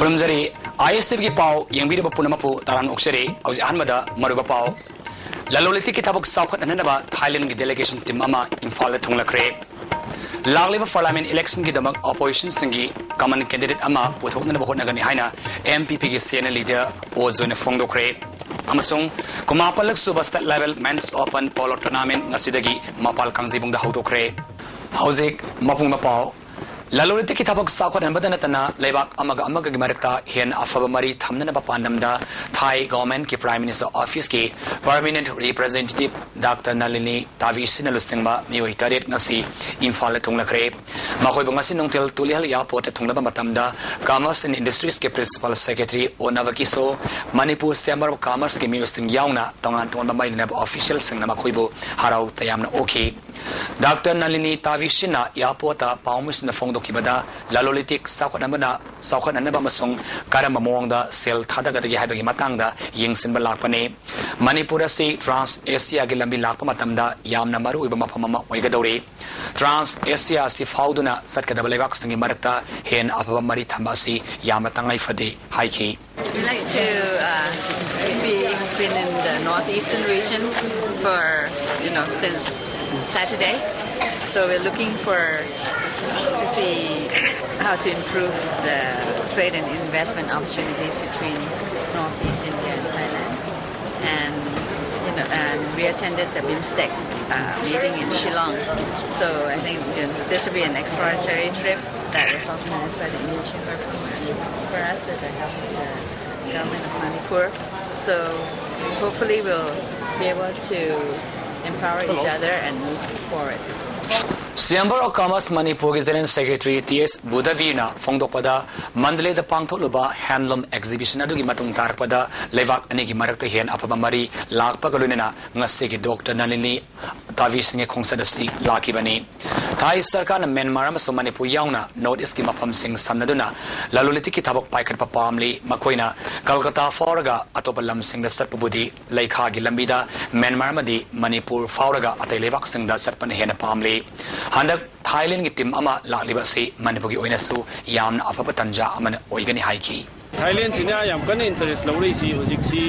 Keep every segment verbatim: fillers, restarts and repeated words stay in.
ꯈꯨꯔꯨꯝꯖꯔꯤ꯫ ꯑꯥꯏ ꯑꯦꯁ ꯇꯤꯚꯤꯒꯤ ꯄꯥꯎ ꯌꯦꯡꯕꯤꯔꯤꯕ ꯄꯨꯝꯅꯃꯛꯄꯨ ꯇꯔꯥꯝꯅ ꯑꯣꯛꯆꯔꯤ꯫ ꯍꯧꯖꯤꯛ ꯑꯍꯥꯟꯕꯗ ꯃꯔꯨꯑꯣꯏꯕ ꯄꯥꯎ꯫ ꯂꯂꯣꯟ ꯏꯇꯤꯛꯀꯤ ꯊꯕꯛ ꯆꯥꯎꯈꯠꯍꯟꯅꯕ ꯊꯥꯏꯂꯦꯟꯒꯤ ꯗꯦꯂꯤꯒꯦꯁꯟ ꯇꯤꯝ ꯑꯃ ꯏꯝꯐꯥꯜꯗ ꯊꯨꯡꯂꯈ꯭ꯔꯦ꯫ ꯂꯥꯛꯂꯤꯕ ꯄꯥꯔꯂꯤꯌꯥꯃꯦꯟ ꯏꯂꯦꯛꯁꯟꯒꯤꯗꯃꯛ ꯑꯣꯄꯣꯖꯤꯁꯟꯁꯤꯡꯒꯤ ꯀꯃꯟ ꯀꯦꯟꯗꯤꯗꯦꯠ ꯑꯃ ꯄꯨꯊꯣꯛꯅꯅꯕ ꯍꯣꯠꯅꯒꯅꯤ ꯍꯥꯏꯅ ꯑꯦꯝ ꯄꯤ ꯄꯤꯒꯤ ꯁꯦꯅꯤꯌꯔ ꯂꯤꯗꯔ ꯑꯣ ꯖꯣꯏꯅ ꯐꯣꯡꯗꯣꯛꯈ꯭ꯔꯦ꯫ ꯑꯃꯁꯨꯡ ꯀꯨꯟꯃꯥꯄꯜꯂꯛ ꯁꯨꯕ state level men's open polo tournament ꯉꯁꯤꯗꯒꯤ ꯃꯄꯥꯜ ꯀꯥꯡꯖꯩꯕꯨꯡꯗ ꯍꯧꯗꯣꯛꯈ꯭ꯔꯦ꯫ ꯍꯧꯖꯤꯛ ꯃꯄꯨꯡ ꯃꯄꯥꯎ꯫ ꯂꯂꯣꯟ ꯏꯇꯤꯛꯀꯤ ꯊꯕꯛ ꯆꯥꯎꯈꯠꯍꯟꯕꯗ ꯅꯠꯇꯅ ꯂꯩꯕꯥꯛ ꯑꯃꯒ ꯑꯃꯒꯒꯤ ꯃꯔꯛꯇ ꯍꯦꯟꯅ ꯑꯐꯕ ꯃꯔꯤ ꯊꯝꯅꯅꯕ ꯄꯥꯟꯗꯝꯗ ꯊꯥꯏ ꯒꯚꯔꯟꯃꯦꯟꯠꯀꯤ ꯄ꯭ꯔꯥꯏꯝ ꯃꯤꯅꯤꯁꯇꯔ ꯑꯣꯐꯤꯁꯀꯤ ꯄꯔꯃꯤꯅꯦꯟꯠ ꯔꯤꯄ꯭ꯔꯖꯦꯟꯇꯦꯇꯤꯚ ꯗꯥꯛꯇꯔ ꯅꯂꯤꯅꯤ ꯇꯥꯕꯤꯁꯤꯅ ꯂꯨꯆꯤꯡꯕ ꯃꯤꯑꯣꯏ ꯇꯔꯦꯠ ꯉꯁꯤ ꯏꯝꯐꯥꯜꯗ ꯊꯨꯡꯂꯈ꯭ꯔꯦ꯫ ꯃꯈꯣꯏꯕꯨ ꯉꯁꯤ ꯅꯨꯡꯊꯤꯜ ꯇꯨꯂꯤꯍꯜ ꯑꯦꯌꯔꯄꯣꯔꯠꯇ ꯊꯨꯡꯂꯕ ꯃꯇꯝꯗ ꯀꯃꯔꯁ ꯑꯦꯟ ꯏꯟꯗꯁꯇ꯭ꯔꯤꯁꯀꯤ ꯄ꯭ꯔꯤꯟꯁꯤꯄꯥꯜ ꯁꯦꯀ꯭ꯔꯦꯇꯔꯤ ꯑꯣ ꯅꯕꯀꯤꯁꯣ, ꯃꯅꯤꯄꯨꯔ ꯆꯦꯝꯕꯔ ꯑꯣꯐ ꯀꯃꯔꯁꯀꯤ ꯃꯤꯑꯣꯏꯁꯤꯡ ꯌꯥꯎꯅ ꯇꯣꯉꯥꯟ ꯇꯣꯉꯥꯟꯕ ꯃꯔꯤ ꯂꯩꯅꯕ ꯑꯣꯐꯤꯁꯤꯌꯦꯜꯁꯤꯡꯅ ꯃꯈꯣꯏꯕꯨ ꯍꯔꯥꯎ ꯇꯌꯥꯝꯅ ꯑꯣꯛꯈꯤ꯫ ꯗꯥꯛꯇꯔ ꯅꯂꯤꯅꯤ ꯇꯥꯕꯤꯁꯤꯅ ꯑꯦꯌꯔꯄꯣꯔꯠꯇ ꯄꯥꯎꯃꯤꯁꯤꯡꯗ ꯐꯣꯡꯗꯣꯛꯈꯤꯕꯗ ꯂꯂꯣꯟ ꯏꯇꯤꯛ ꯆꯥꯎꯈꯠꯅꯕꯅ, ꯆꯥꯎꯈꯠꯍꯟꯅꯕ ꯑꯃꯁꯨꯡ ꯀꯔꯝꯕ ꯃꯑꯣꯡꯗ ꯁꯦꯜ ꯊꯥꯗꯒꯗꯒꯦ ꯍꯥꯏꯕꯒꯤ ꯃꯇꯥꯡꯗ ꯌꯦꯡꯁꯤꯟꯕ ꯂꯥꯛꯄꯅꯤ꯫ ꯃꯅꯤꯄꯨꯔ ꯑꯁꯤ ꯇ꯭ꯔꯥꯟꯁ ꯑꯦꯁꯤꯌꯥꯒꯤ ꯂꯝꯕꯤ ꯂꯥꯛꯄ ꯃꯇꯝꯗ ꯌꯥꯝꯅ ꯃꯔꯨꯑꯣꯏꯕ ꯃꯐꯝ ꯑꯃ ꯑꯣꯏꯒꯗꯧꯔꯤ꯫ ꯇ꯭ꯔꯥꯟꯁ ꯑꯦꯁꯤꯌꯥ ꯑꯁꯤ ꯐꯥꯎꯗꯨꯅ ꯆꯠꯀꯗꯕ ꯂꯩꯕꯥꯛꯁꯤꯡꯒꯤ ꯃꯔꯛꯇ ꯍꯦꯟꯅ ꯑꯐꯕ ꯃꯔꯤ ꯊꯝꯕ ꯑꯁꯤ ꯌꯥꯝꯅ ꯇꯉꯥꯏ ꯐꯗꯦ ꯍꯥꯏꯈꯤ꯫ We like to uh, be been in the northeastern region for you know since Saturday, so we're looking for to see how to improve the trade and investment opportunities between Northeast India and Thailand. And you know, and we attended the BIMSTEC uh, meeting in Shillong. So I think you know, this will be an exploratory trip that was organized by the Indian Chamber of Commerce for us with the help of the government of Manipur. So hopefully we'll be able to empower each other and move forward. Chamber of Commerce ꯃꯅꯤꯄꯨꯔꯒꯤ general secretary T ꯑꯦꯁ ꯕꯨꯙꯕꯤꯔꯅ ꯐꯣꯡꯗꯣꯛꯄꯗ, ꯃꯟꯗꯂꯦꯗ ꯄꯥꯡꯊꯣꯛꯂꯨꯕ ꯍꯦꯟꯂꯨꯝ exhibition ꯑꯗꯨꯒꯤ ꯃꯇꯨꯡ ꯇꯥꯔꯛꯄꯗ ꯂꯩꯕꯥꯛ ꯑꯅꯤꯒꯤ ꯃꯔꯛꯇ ꯍꯦꯟꯅ ꯑꯐꯕ ꯃꯔꯤ ꯂꯥꯛꯄꯒ ꯂꯣꯏꯅꯅ ꯉꯁꯤꯒꯤ ꯗꯣꯛꯇꯔ ꯅꯂꯤꯅꯤ ꯇꯥꯕꯤꯁꯤꯡꯒꯤ ꯈꯣꯡꯆꯠ ꯑꯁꯤ ꯂꯥꯛꯈꯤꯕꯅꯤ꯫ ꯊꯥꯏ ꯁꯔꯀꯥꯔꯅ ꯃ꯭ꯌꯥꯟꯃꯥꯔ ꯑꯃꯁꯨꯡ ꯃꯅꯤꯄꯨꯔ ꯌꯥꯎꯅ ꯅꯣꯔꯠ ꯏꯁ꯭ꯠꯀꯤ ꯃꯐꯝꯁꯤꯡ ꯁꯝꯅꯗꯨꯅ ꯂꯂꯣꯟ ꯏꯇꯤꯛꯀꯤ ꯊꯕꯛ ꯄꯥꯏꯈꯠꯄ ꯄꯥꯝꯂꯤ꯫ ꯃꯈꯣꯏꯅ ꯀꯜꯀꯇꯥ ꯐꯥꯎꯔꯒ ꯑꯇꯣꯞꯄ ꯂꯝꯁꯤꯡꯗ ꯆꯠꯄꯕꯨꯗꯤ ꯂꯩꯈꯥꯒꯤ ꯂꯝꯕꯤꯗ ꯃ꯭ꯌꯥꯟꯃꯥꯔ ꯑꯃꯗꯤ ꯃꯅꯤꯄꯨꯔ ꯐꯥꯎꯔꯒ ꯑꯇꯩ ꯂꯩꯕꯥꯛꯁꯤꯡꯗ ꯆꯠꯄꯅ ꯍꯦꯟꯅ ꯄꯥꯝꯂꯤ꯫ ꯍꯟꯗꯛ ꯊꯥꯏꯂꯦꯟꯒꯤ ꯇꯤꯝ ꯑꯃ ꯂꯥꯛꯂꯤꯕ ꯑꯁꯤ ꯃꯅꯤꯄꯨꯔꯒꯤ ꯑꯣꯏꯅꯁꯨ ꯌꯥꯝꯅ ꯑꯐꯕ ꯇꯥꯟꯖꯥ ꯑꯃꯅ ꯑꯣꯏꯒꯅꯤ ꯍꯥꯏꯈꯤ꯫ ꯊꯥꯏꯂꯦꯟꯁꯤꯅ ꯌꯥꯝ ꯀꯟꯅ ꯏꯟꯇꯔꯦꯁ ꯂꯧꯔꯛꯏꯁꯤ ꯍꯧꯖꯤꯛꯁꯤ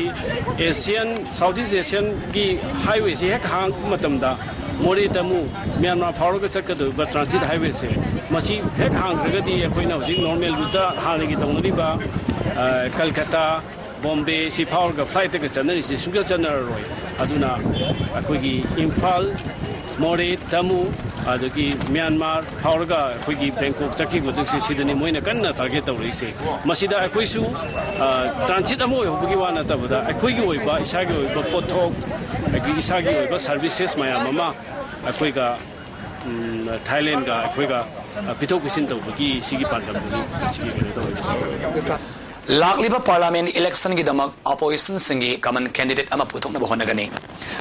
ꯑꯦꯁꯤꯌꯥꯟ, ꯁꯥꯎꯠ ꯏꯁ ꯑꯦꯁꯤꯌꯥꯟꯒꯤ ꯍꯥꯏꯋꯦꯁꯤ ꯍꯦꯛ ꯍꯥꯡꯕ ꯃꯇꯝꯗ ꯃꯣꯔꯦ ꯇꯃꯨ, ꯃ꯭ꯌꯥꯟꯃꯥꯔ ꯐꯥꯎꯔꯒ ꯆꯠꯀꯗꯧꯔꯤꯕ ꯇ꯭ꯔꯥꯟꯖꯤꯠ ꯍꯥꯏꯋꯦꯁꯦ, ꯃꯁꯤ ꯍꯦꯛ ꯍꯥꯡꯈ꯭ꯔꯒꯗꯤ ꯑꯩꯈꯣꯏꯅ ꯍꯧꯖꯤꯛ ꯅꯣꯔꯃꯦꯜ ꯔꯨꯠꯇ ꯍꯥꯟꯅꯒꯤ ꯇꯧꯅꯔꯤꯕ, ꯑ, ꯀꯜꯀꯇꯥ, ꯕꯣꯝꯕꯦ ꯁꯤ ꯐꯥꯎꯔꯒ ꯐ꯭ꯂꯥꯏꯠꯇꯒ ꯆꯠꯅꯔꯤꯁꯤ ꯁꯨꯡꯆꯠ ꯆꯠꯅꯔꯔꯣꯏ꯫ ꯑꯗꯨꯅ ꯑꯩꯈꯣꯏꯒꯤ ꯏꯝꯐꯥꯜ, ꯃꯣꯔꯦ, ꯇꯃꯨ, ꯑꯗꯒꯤ ꯃ꯭ꯌꯥꯟꯃꯥꯔ ꯐꯥꯎꯔꯒ ꯑꯩꯈꯣꯏꯒꯤ ꯕꯦꯡꯀꯣꯛ ꯆꯠꯈꯤꯕꯗꯨꯁꯦ ꯁꯤꯗꯅꯤ ꯃꯣꯏꯅ ꯀꯟꯅ ꯇꯥꯔꯒꯦꯠ ꯇꯧꯔꯛꯏꯁꯦ꯫ ꯃꯁꯤꯗ ꯑꯩꯈꯣꯏꯁꯨ, ꯑ, ꯇ꯭ꯔꯥꯟꯖꯤꯠ ꯑꯃ ꯑꯣꯏꯍꯧꯕꯒꯤ ꯋꯥ ꯅꯠꯇꯕꯗ ꯑꯩꯈꯣꯏꯒꯤ ꯑꯣꯏꯕ, ꯏꯁꯥꯒꯤ ꯑꯣꯏꯕ ꯄꯣꯠꯊꯣꯛ, ꯑꯩꯈꯣꯏ ꯏꯁꯥꯒꯤ ꯑꯣꯏꯕ ꯁꯥꯔꯚꯤꯁꯦꯁ ꯃꯌꯥꯝ ꯑꯃ ꯑꯩꯈꯣꯏꯒ, ꯎꯝ, ꯊꯥꯏꯂꯦꯟꯒ ꯑꯩꯈꯣꯏꯒ, ꯑ, ꯄꯤꯊꯣꯛ ꯄꯤꯁꯤꯟ ꯇꯧꯕꯒꯤ ꯁꯤꯒꯤ ꯄꯥꯟꯗꯝꯗꯨꯅꯤ ꯁꯤꯒꯤ ꯀꯩꯅꯣ ꯇꯧꯔꯤꯕꯁꯤ꯫ ꯂꯥꯛꯂꯤꯕ ꯄꯥꯔꯂꯤꯌꯥꯃꯦꯟ ꯏꯂꯦꯛꯁꯟꯒꯤꯗꯃꯛ ꯑꯣꯄꯣꯖꯤꯁꯟꯁꯤꯡꯒꯤ ꯀꯃꯟ ꯀꯦꯟꯗꯤꯗꯦꯠ ꯑꯃ ꯄꯨꯊꯣꯛꯅꯕ ꯍꯣꯠꯅꯒꯅꯤ꯫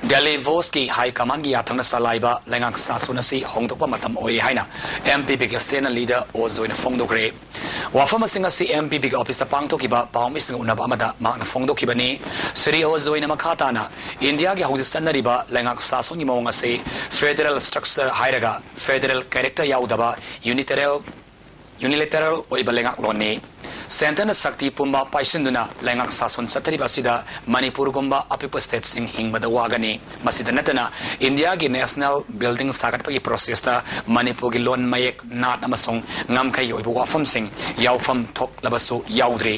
ꯗꯦꯜꯂꯤ ꯚꯣꯁꯀꯤ ꯍꯥꯏ ꯀꯃꯥꯟꯒꯤ ꯌꯥꯊꯪꯅ ꯆꯂꯥꯏꯕ ꯂꯩꯉꯥꯛ ꯁꯥꯁꯣꯟ ꯑꯁꯤ ꯍꯣꯡꯗꯣꯛꯄ ꯃꯇꯝ ꯑꯣꯏꯔꯦ ꯍꯥꯏꯅ ꯑꯦꯝ ꯄꯤ ꯄꯤꯒꯤ ꯁꯦꯅ ꯂꯤꯗꯔ ꯑꯣ ꯖꯣꯏꯅ ꯐꯣꯡꯗꯣꯛꯈ꯭ꯔꯦ꯫ ꯋꯥꯐꯝ ꯑꯁꯤꯡ ꯑꯁꯤ ꯑꯦꯝ ꯄꯤ ꯄꯤꯒꯤ ꯑꯣꯐꯤꯁꯇ ꯄꯥꯡꯊꯣꯛꯈꯤꯕ ꯄꯥꯎꯃꯤꯁꯤꯡꯒ ꯎꯅꯕ ꯑꯃꯗ ꯃꯍꯥꯛꯅ ꯐꯣꯡꯗꯣꯛꯈꯤꯕꯅꯤ꯫ ꯁ꯭ꯔꯤ ꯑꯣ ꯖꯣꯏꯅ ꯃꯈꯥ ꯇꯥꯅ ꯏꯟꯗꯤꯌꯥꯒꯤ ꯍꯧꯖꯤꯛ ꯆꯠꯅꯔꯤꯕ ꯂꯩꯉꯥꯛ ꯁꯥꯁꯣꯟꯒꯤ ꯃꯑꯣꯡ ꯑꯁꯤ ꯐꯦꯗꯔꯦꯜ ꯁ꯭ꯇ꯭ꯔꯛꯆꯔ ꯍꯥꯏꯔꯒ ꯐꯦꯗꯔꯦꯜ ꯀꯦꯔꯦꯛꯇꯔ ꯌꯥꯎꯗꯕ ꯌꯨꯅꯤꯇꯔꯦꯜ ꯌꯨꯅꯤꯂꯦꯇꯔꯦꯜ ꯑꯣꯏꯕ ꯂꯩꯉꯥꯛꯂꯣꯟꯅꯤ꯫ ꯁꯦꯟꯇꯔꯅ ꯁꯛꯇꯤ ꯄꯨꯝꯕ ꯄꯥꯏꯁꯤꯟꯗꯨꯅ ꯂꯩꯉꯥꯛ ꯁꯥꯁꯣꯟ ꯆꯠꯊꯔꯤꯕ ꯑꯁꯤꯗ ꯃꯅꯤꯄꯨꯔꯒꯨꯝꯕ ꯑꯄꯤꯛꯄ ꯁ꯭ꯇꯦꯠꯁꯤꯡ ꯍꯤꯡꯕꯗ ꯋꯥꯒꯅꯤ꯫ ꯃꯁꯤꯗ ꯅꯠꯇꯅ ꯏꯟꯗꯤꯌꯥꯒꯤ ꯅꯦꯁꯅꯦꯜ ꯕꯤꯜꯗꯤꯡ ꯁꯥꯒꯠꯄꯒꯤ ꯄ꯭ꯔꯣꯁꯦꯁꯇ ꯃꯅꯤꯄꯨꯔꯒꯤ ꯂꯣꯟ ꯃꯌꯦꯛ, ꯅꯥꯠ ꯑꯃꯁꯨꯡ ꯉꯝꯈꯩꯒꯤ ꯑꯣꯏꯕ ꯋꯥꯐꯝꯁꯤꯡ ꯌꯥꯎꯐꯝ ꯊꯣꯛꯂꯕꯁꯨ ꯌꯥꯎꯗ꯭ꯔꯤ꯫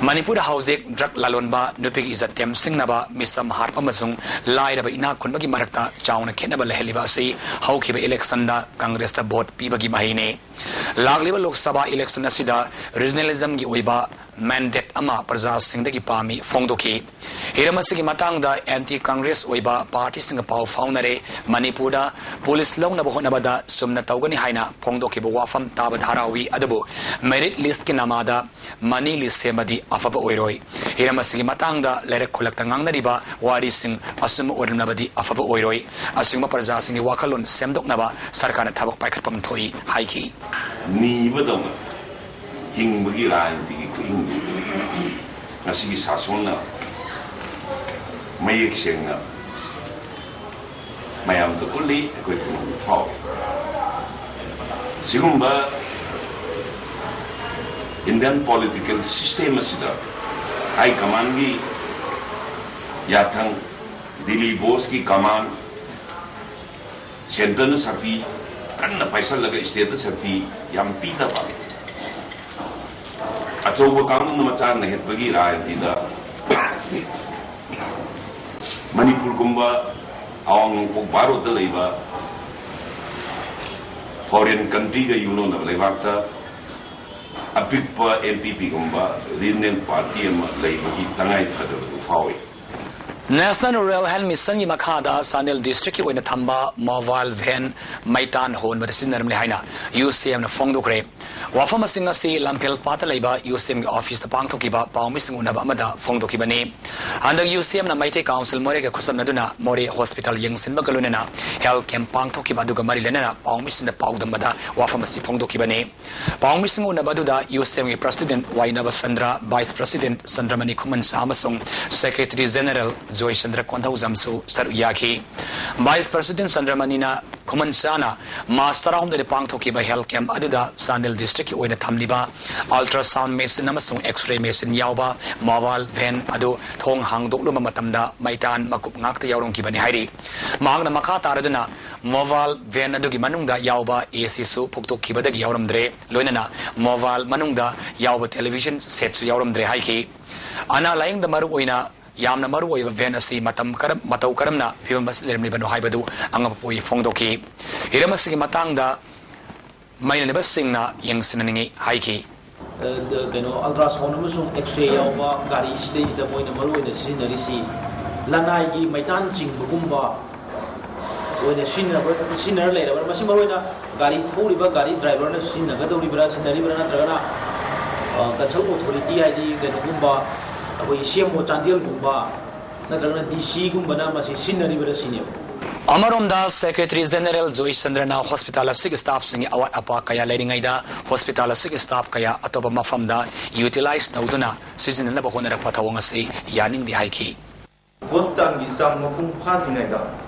ꯃꯅꯤꯄꯨꯔꯗ ꯍꯧꯖꯤꯛ ꯗ꯭ꯔꯒ ꯂꯂꯣꯟꯕ, ꯅꯨꯄꯤꯒꯤ ꯏꯖꯠ ꯇꯦꯝꯁꯤꯡꯅꯕ, ꯃꯤꯆꯝ ꯍꯥꯠꯄ ꯑꯃꯁꯨꯡ ꯂꯥꯏꯔꯕ ꯏꯅꯥꯛ ꯈꯨꯟꯕꯒꯤ ꯃꯔꯛꯇ ꯆꯥꯎꯅ ꯈꯦꯠꯅꯕ ꯂꯩꯍꯜꯂꯤꯕ ꯑꯁꯤ ꯍꯧꯈꯤꯕ ꯏꯂꯦꯛꯁꯟꯗ ꯀꯪꯒ꯭ꯔꯦꯁꯇ ꯚꯣꯠ ꯄꯤꯕꯒꯤ ꯃꯍꯩꯅꯤ꯫ ꯂꯥꯛꯂꯤꯕ ꯂꯣꯛ ꯁꯚꯥ ꯏꯂꯦꯛꯁꯟ ꯑꯁꯤꯗ ꯔꯤꯖꯅꯦꯂꯤꯖꯝꯒꯤ ꯑꯣꯏꯕ ꯃꯦꯟꯗꯦꯠ ꯑꯃ ꯄ꯭ꯔꯖꯥꯁꯤꯡꯗꯒꯤ ꯄꯥꯝꯃꯤ ꯐꯣꯡꯗꯣꯛꯈꯤ꯫ ꯍꯤꯔꯝ ꯑꯁꯤꯒꯤ ꯃꯇꯥꯡꯗ ꯑꯦꯟꯇꯤ ꯀꯪꯒ꯭ꯔꯦꯁ ꯑꯣꯏꯕ ꯄꯥꯔꯇꯤꯁꯤꯡꯒ ꯄꯥꯎ ꯐꯥꯎꯅꯔꯦ꯫ ꯃꯅꯤꯄꯨꯔꯗ ꯄꯨꯂꯤꯁ ꯂꯧꯅꯕ ꯍꯣꯠꯅꯕꯗ ꯆꯨꯝꯅ ꯇꯧꯒꯅꯤ ꯍꯥꯏꯅ ꯐꯣꯡꯗꯣꯛꯈꯤꯕ ꯋꯥꯐꯝ ꯇꯥꯕꯗ ꯍꯔꯥꯎꯏ, ꯑꯗꯨꯕꯨ ꯃꯦꯔꯤꯠ ꯂꯤꯁ꯭ꯠꯀꯤ ꯅꯃꯥꯗ ꯃꯅꯤ ꯂꯤꯁ꯭ꯠ ꯁꯦꯝꯕꯗꯤ ꯑꯐꯕ ꯑꯣꯏꯔꯣꯏ꯫ ꯍꯤꯔꯝ ꯑꯁꯤꯒꯤ ꯃꯇꯥꯡꯗ ꯂꯩꯔꯛ ꯈꯨꯜꯂꯛꯇ ꯉꯥꯡꯅꯔꯤꯕ ꯋꯥꯔꯤꯁꯤꯡ ꯑꯆꯨꯝꯕ ꯑꯣꯏꯔꯝꯂꯕꯗꯤ ꯑꯐꯕ ꯑꯣꯏꯔꯣꯏ꯫ ꯑꯁꯤꯒꯨꯝꯕ ꯄ꯭ꯔꯖꯥꯁꯤꯡꯒꯤ ꯋꯥꯈꯜꯂꯣꯟ ꯁꯦꯝꯗꯣꯛꯅꯕ ꯁꯔꯀꯥꯔꯅ ꯊꯕꯛ ꯄꯥꯏꯈꯠꯐꯝ ꯊꯣꯛꯏ ꯍꯥꯏꯈꯤ꯫ ꯅꯤꯕꯗꯧꯅ ꯍꯤꯡꯕꯒꯤ ꯔꯥꯖꯅꯤꯇꯤꯒꯤ ꯈꯨꯍꯤꯡꯗꯨ ꯉꯁꯤꯒꯤ ꯁꯥꯁꯣꯟꯅ ꯃꯌꯦꯛ ꯁꯦꯡꯅ ꯃꯌꯥꯝꯗ ꯎꯠꯂꯤ, ꯑꯩꯈꯣꯏ ꯄꯨꯝꯅꯃꯛ ꯐꯥꯎꯏ꯫ ꯁꯤꯒꯨꯝꯕ Indian political system ꯑꯁꯤꯗ high commandꯒꯤ ꯌꯥꯊꯪ, ꯗꯤꯜꯂꯤ bossꯀꯤ command, centreꯅ ꯁꯛꯇꯤ ꯀꯟꯅ ꯄꯥꯏꯁꯜꯂꯒ stateꯇ ꯁꯛꯇꯤ ꯌꯥꯝ ꯄꯤꯗꯕ, ꯑꯆꯧꯕ ꯀꯥꯡꯕꯨꯅ ꯃꯆꯥ ꯅꯩꯍꯠꯄꯒꯤ ꯔꯥꯖꯅꯤꯇꯤꯗ ꯃꯅꯤꯄꯨꯔꯒꯨꯝꯕ ꯑꯋꯥꯡ ꯅꯣꯡꯄꯣꯛ ꯚꯥꯔꯠꯇ ꯂꯩꯕ foreign countryꯒ ꯌꯨꯝꯂꯣꯟꯅꯕ ꯂꯩꯕꯥꯛꯇ ꯑꯄꯤꯛꯄ NPPꯒꯨꯝꯕ regional party ꯑꯃ ꯂꯩꯕꯒꯤ ꯇꯉꯥꯏ ꯐꯗꯕꯗꯨ ꯐꯥꯎꯏ꯫ National Rural Health Missionꯒꯤ ꯃꯈꯥꯗ ꯆꯥꯟꯗꯦꯜ districtꯀꯤ ꯑꯣꯏꯅ ꯊꯝꯕ mobile van ꯃꯩꯇꯥꯟ ꯍꯣꯟꯕꯗ ꯁꯤꯖꯤꯟꯅꯔꯝꯂꯦ ꯍꯥꯏꯅ UCMꯅ ꯐꯣꯡꯗꯣꯛꯈ꯭ꯔꯦ꯫ ꯋꯥꯐꯝ ꯑꯁꯤꯡ ꯑꯁꯤ ꯂꯝꯐꯦꯜ ꯄꯥꯠꯇ ꯂꯩꯕ UCMꯒꯤ officeꯇ ꯄꯥꯡꯊꯣꯛꯈꯤꯕ ꯄꯥꯎꯃꯤꯁꯤꯡ ꯎꯅꯕ ꯑꯃꯗ ꯐꯣꯡꯗꯣꯛꯈꯤꯕꯅꯤ꯫ ꯍꯟꯗꯛ UCMꯅ ꯃꯩꯇꯩ council ꯃꯣꯔꯦꯒ ꯈꯨꯠꯁꯝꯅꯗꯨꯅ ꯃꯣꯔꯦ hospital ꯌꯦꯡꯁꯤꯟꯕꯒ ꯂꯣꯏꯅꯅ health camp ꯄꯥꯡꯊꯣꯛꯈꯤꯕ ꯑꯗꯨꯒ ꯃꯔꯤ ꯂꯩꯅꯅ ꯄꯥꯎꯃꯤꯁꯤꯡꯗ ꯄꯥꯎꯗꯝꯕꯗ ꯋꯥꯐꯝ ꯑꯁꯤ ꯐꯣꯡꯗꯣꯛꯈꯤꯕꯅꯤ꯫ ꯄꯥꯎꯃꯤꯁꯤꯡ ꯎꯅꯕ ꯑꯗꯨꯗ UCMꯒꯤ president ꯋꯥꯏꯅꯕ ꯆꯟꯗ꯭ꯔ, vice president ꯆꯟꯗ꯭ꯔꯃꯅꯤ ꯈꯨꯃꯟꯁꯥ ꯑꯃꯁꯨꯡ secretary general ꯖꯣꯏꯆꯟꯗ꯭ꯔ ꯀꯣꯟꯊꯧꯖꯝꯁꯨ ꯁꯔꯨꯛ ꯌꯥꯈꯤ꯫ Vice president ꯆꯟꯗ꯭ꯔꯃꯅꯤꯅ ꯈꯨꯃꯟꯁꯥꯅ March ꯇꯔꯥꯍꯨꯝꯗꯣꯏꯗ ꯄꯥꯡꯊꯣꯛꯈꯤꯕ health camp ꯑꯗꯨꯗ ꯆꯥꯟꯗꯦꯜ districtꯀꯤ ꯑꯣꯏꯅ ꯊꯝꯂꯤꯕ ultrasound machine ꯑꯃꯁꯨꯡ X-ray machine ꯌꯥꯎꯕ mobile van ꯑꯗꯨ ꯊꯣꯡ ꯍꯥꯡꯗꯣꯛꯂꯨꯕ ꯃꯇꯝꯗ ꯃꯩꯇꯥꯟ ꯃꯀꯨꯞ ꯉꯥꯛꯇ ꯌꯥꯎꯔꯝꯈꯤꯕꯅꯤ ꯍꯥꯏꯔꯤ꯫ ꯃꯍꯥꯛꯅ ꯃꯈꯥ ꯇꯥꯔꯗꯨꯅ mobile van ꯑꯗꯨꯒꯤ ꯃꯅꯨꯡꯗ ꯌꯥꯎꯕ ACꯁꯨ ꯐꯨꯛꯇꯣꯛꯈꯤꯕꯗꯒꯤ ꯌꯥꯎꯔꯝꯗ꯭ꯔꯦ꯫ ꯂꯣꯏꯅꯅ mobile ꯃꯅꯨꯡꯗ ꯌꯥꯎꯕ television setꯁꯨ ꯌꯥꯎꯔꯝꯗ꯭ꯔꯦ ꯍꯥꯏꯈꯤ꯫ ꯑꯅꯥ ꯂꯥꯌꯦꯡꯗ ꯃꯔꯨ ꯑꯣꯏꯅ ꯌꯥꯝꯅ ꯃꯔꯨ ꯑꯣꯏꯕ van ꯑꯁꯤ ꯃꯇꯝ ꯀꯔꯝ-, ꯃꯇꯧ ꯀꯔꯝꯅ ꯐꯤꯕꯝ ꯑꯁꯤ ꯂꯩꯔꯝꯂꯤꯕꯅꯣ ꯍꯥꯏꯕꯗꯨ ꯑꯉꯛꯄ ꯄꯣꯛꯏ ꯐꯣꯡꯗꯣꯛꯈꯤ꯫ ꯍꯤꯔꯝ ꯑꯁꯤꯒꯤ ꯃꯇꯥꯡꯗ ꯃꯩ ꯂꯩꯅꯕꯁꯤꯡꯅ ꯌꯦꯡꯁꯤꯟꯅꯅꯤꯡꯏ ꯍꯥꯏꯈꯤ꯫ ꯑ, ꯀꯩꯅꯣ, ultrasound ꯑꯃꯁꯨꯡ X-ray ꯌꯥꯎꯕ ꯒꯥꯔꯤꯁꯤꯗꯩꯁꯤꯗ ꯃꯣꯏꯅ ꯃꯔꯨ ꯑꯣꯏꯅ ꯁꯤꯖꯤꯟꯅꯔꯤꯁꯤ ꯂꯅꯥꯏꯒꯤ ꯃꯩꯇꯥꯟ ꯆꯤꯡꯕꯒꯨꯝꯕ ꯑꯣꯏꯅ ꯁꯤꯖꯤꯟꯅꯕ, ꯁꯤꯖꯤꯟꯅꯔ ꯂꯩꯔꯕ꯭ꯔꯥ? ꯃꯁꯤ ꯃꯔꯨ ꯑꯣꯏꯅ ꯒꯥꯔꯤ ꯊꯧꯔꯤꯕ ꯒꯥꯔꯤ driverꯅ ꯁꯤꯖꯤꯟꯅꯒꯗꯧꯔꯤꯕ꯭ꯔꯥ, ꯁꯤꯖꯤꯟꯅꯔꯤꯕ꯭ꯔꯥ, ꯅꯠꯇ꯭ꯔꯒꯅ, ꯑ, concerned authority, ꯍꯥꯏꯗꯤ ꯀꯩꯅꯣꯒꯨꯝꯕ, ꯑꯩꯈꯣꯏꯒꯤ CMO ꯆꯥꯟꯗꯦꯜꯒꯨꯝꯕ ꯅꯠꯇ꯭ꯔꯒꯅ DCꯒꯨꯝꯕꯅ ꯃꯁꯤ ꯁꯤꯖꯤꯟꯅꯔꯤꯕ꯭ꯔꯥ ꯁꯤꯅꯦꯕ꯫ ꯑꯃꯔꯣꯝꯗ Secretary General ꯖꯣꯏꯆꯟꯗ꯭ꯔꯅ hospital ꯑꯁꯤꯒꯤ staffꯁꯤꯡꯒꯤ ꯑꯋꯥꯠ ꯑꯄꯥ ꯀꯌꯥ ꯂꯩꯔꯤꯉꯩꯗ hospital ꯑꯁꯤꯒꯤ staff ꯀꯌꯥ ꯑꯇꯣꯞꯄ ꯃꯐꯝꯗ utilize ꯇꯧꯗꯨꯅ ꯁꯤꯖꯤꯟꯅꯅꯕ ꯍꯣꯠꯅꯔꯛꯄ ꯊꯧꯑꯣꯡ ꯑꯁꯤ ꯌꯥꯅꯤꯡꯗꯦ ꯍꯥꯏꯈꯤ꯫ Hospitalꯒꯤ staff ꯃꯄꯨꯡ ꯐꯥꯗ꯭ꯔꯤꯉꯩꯗ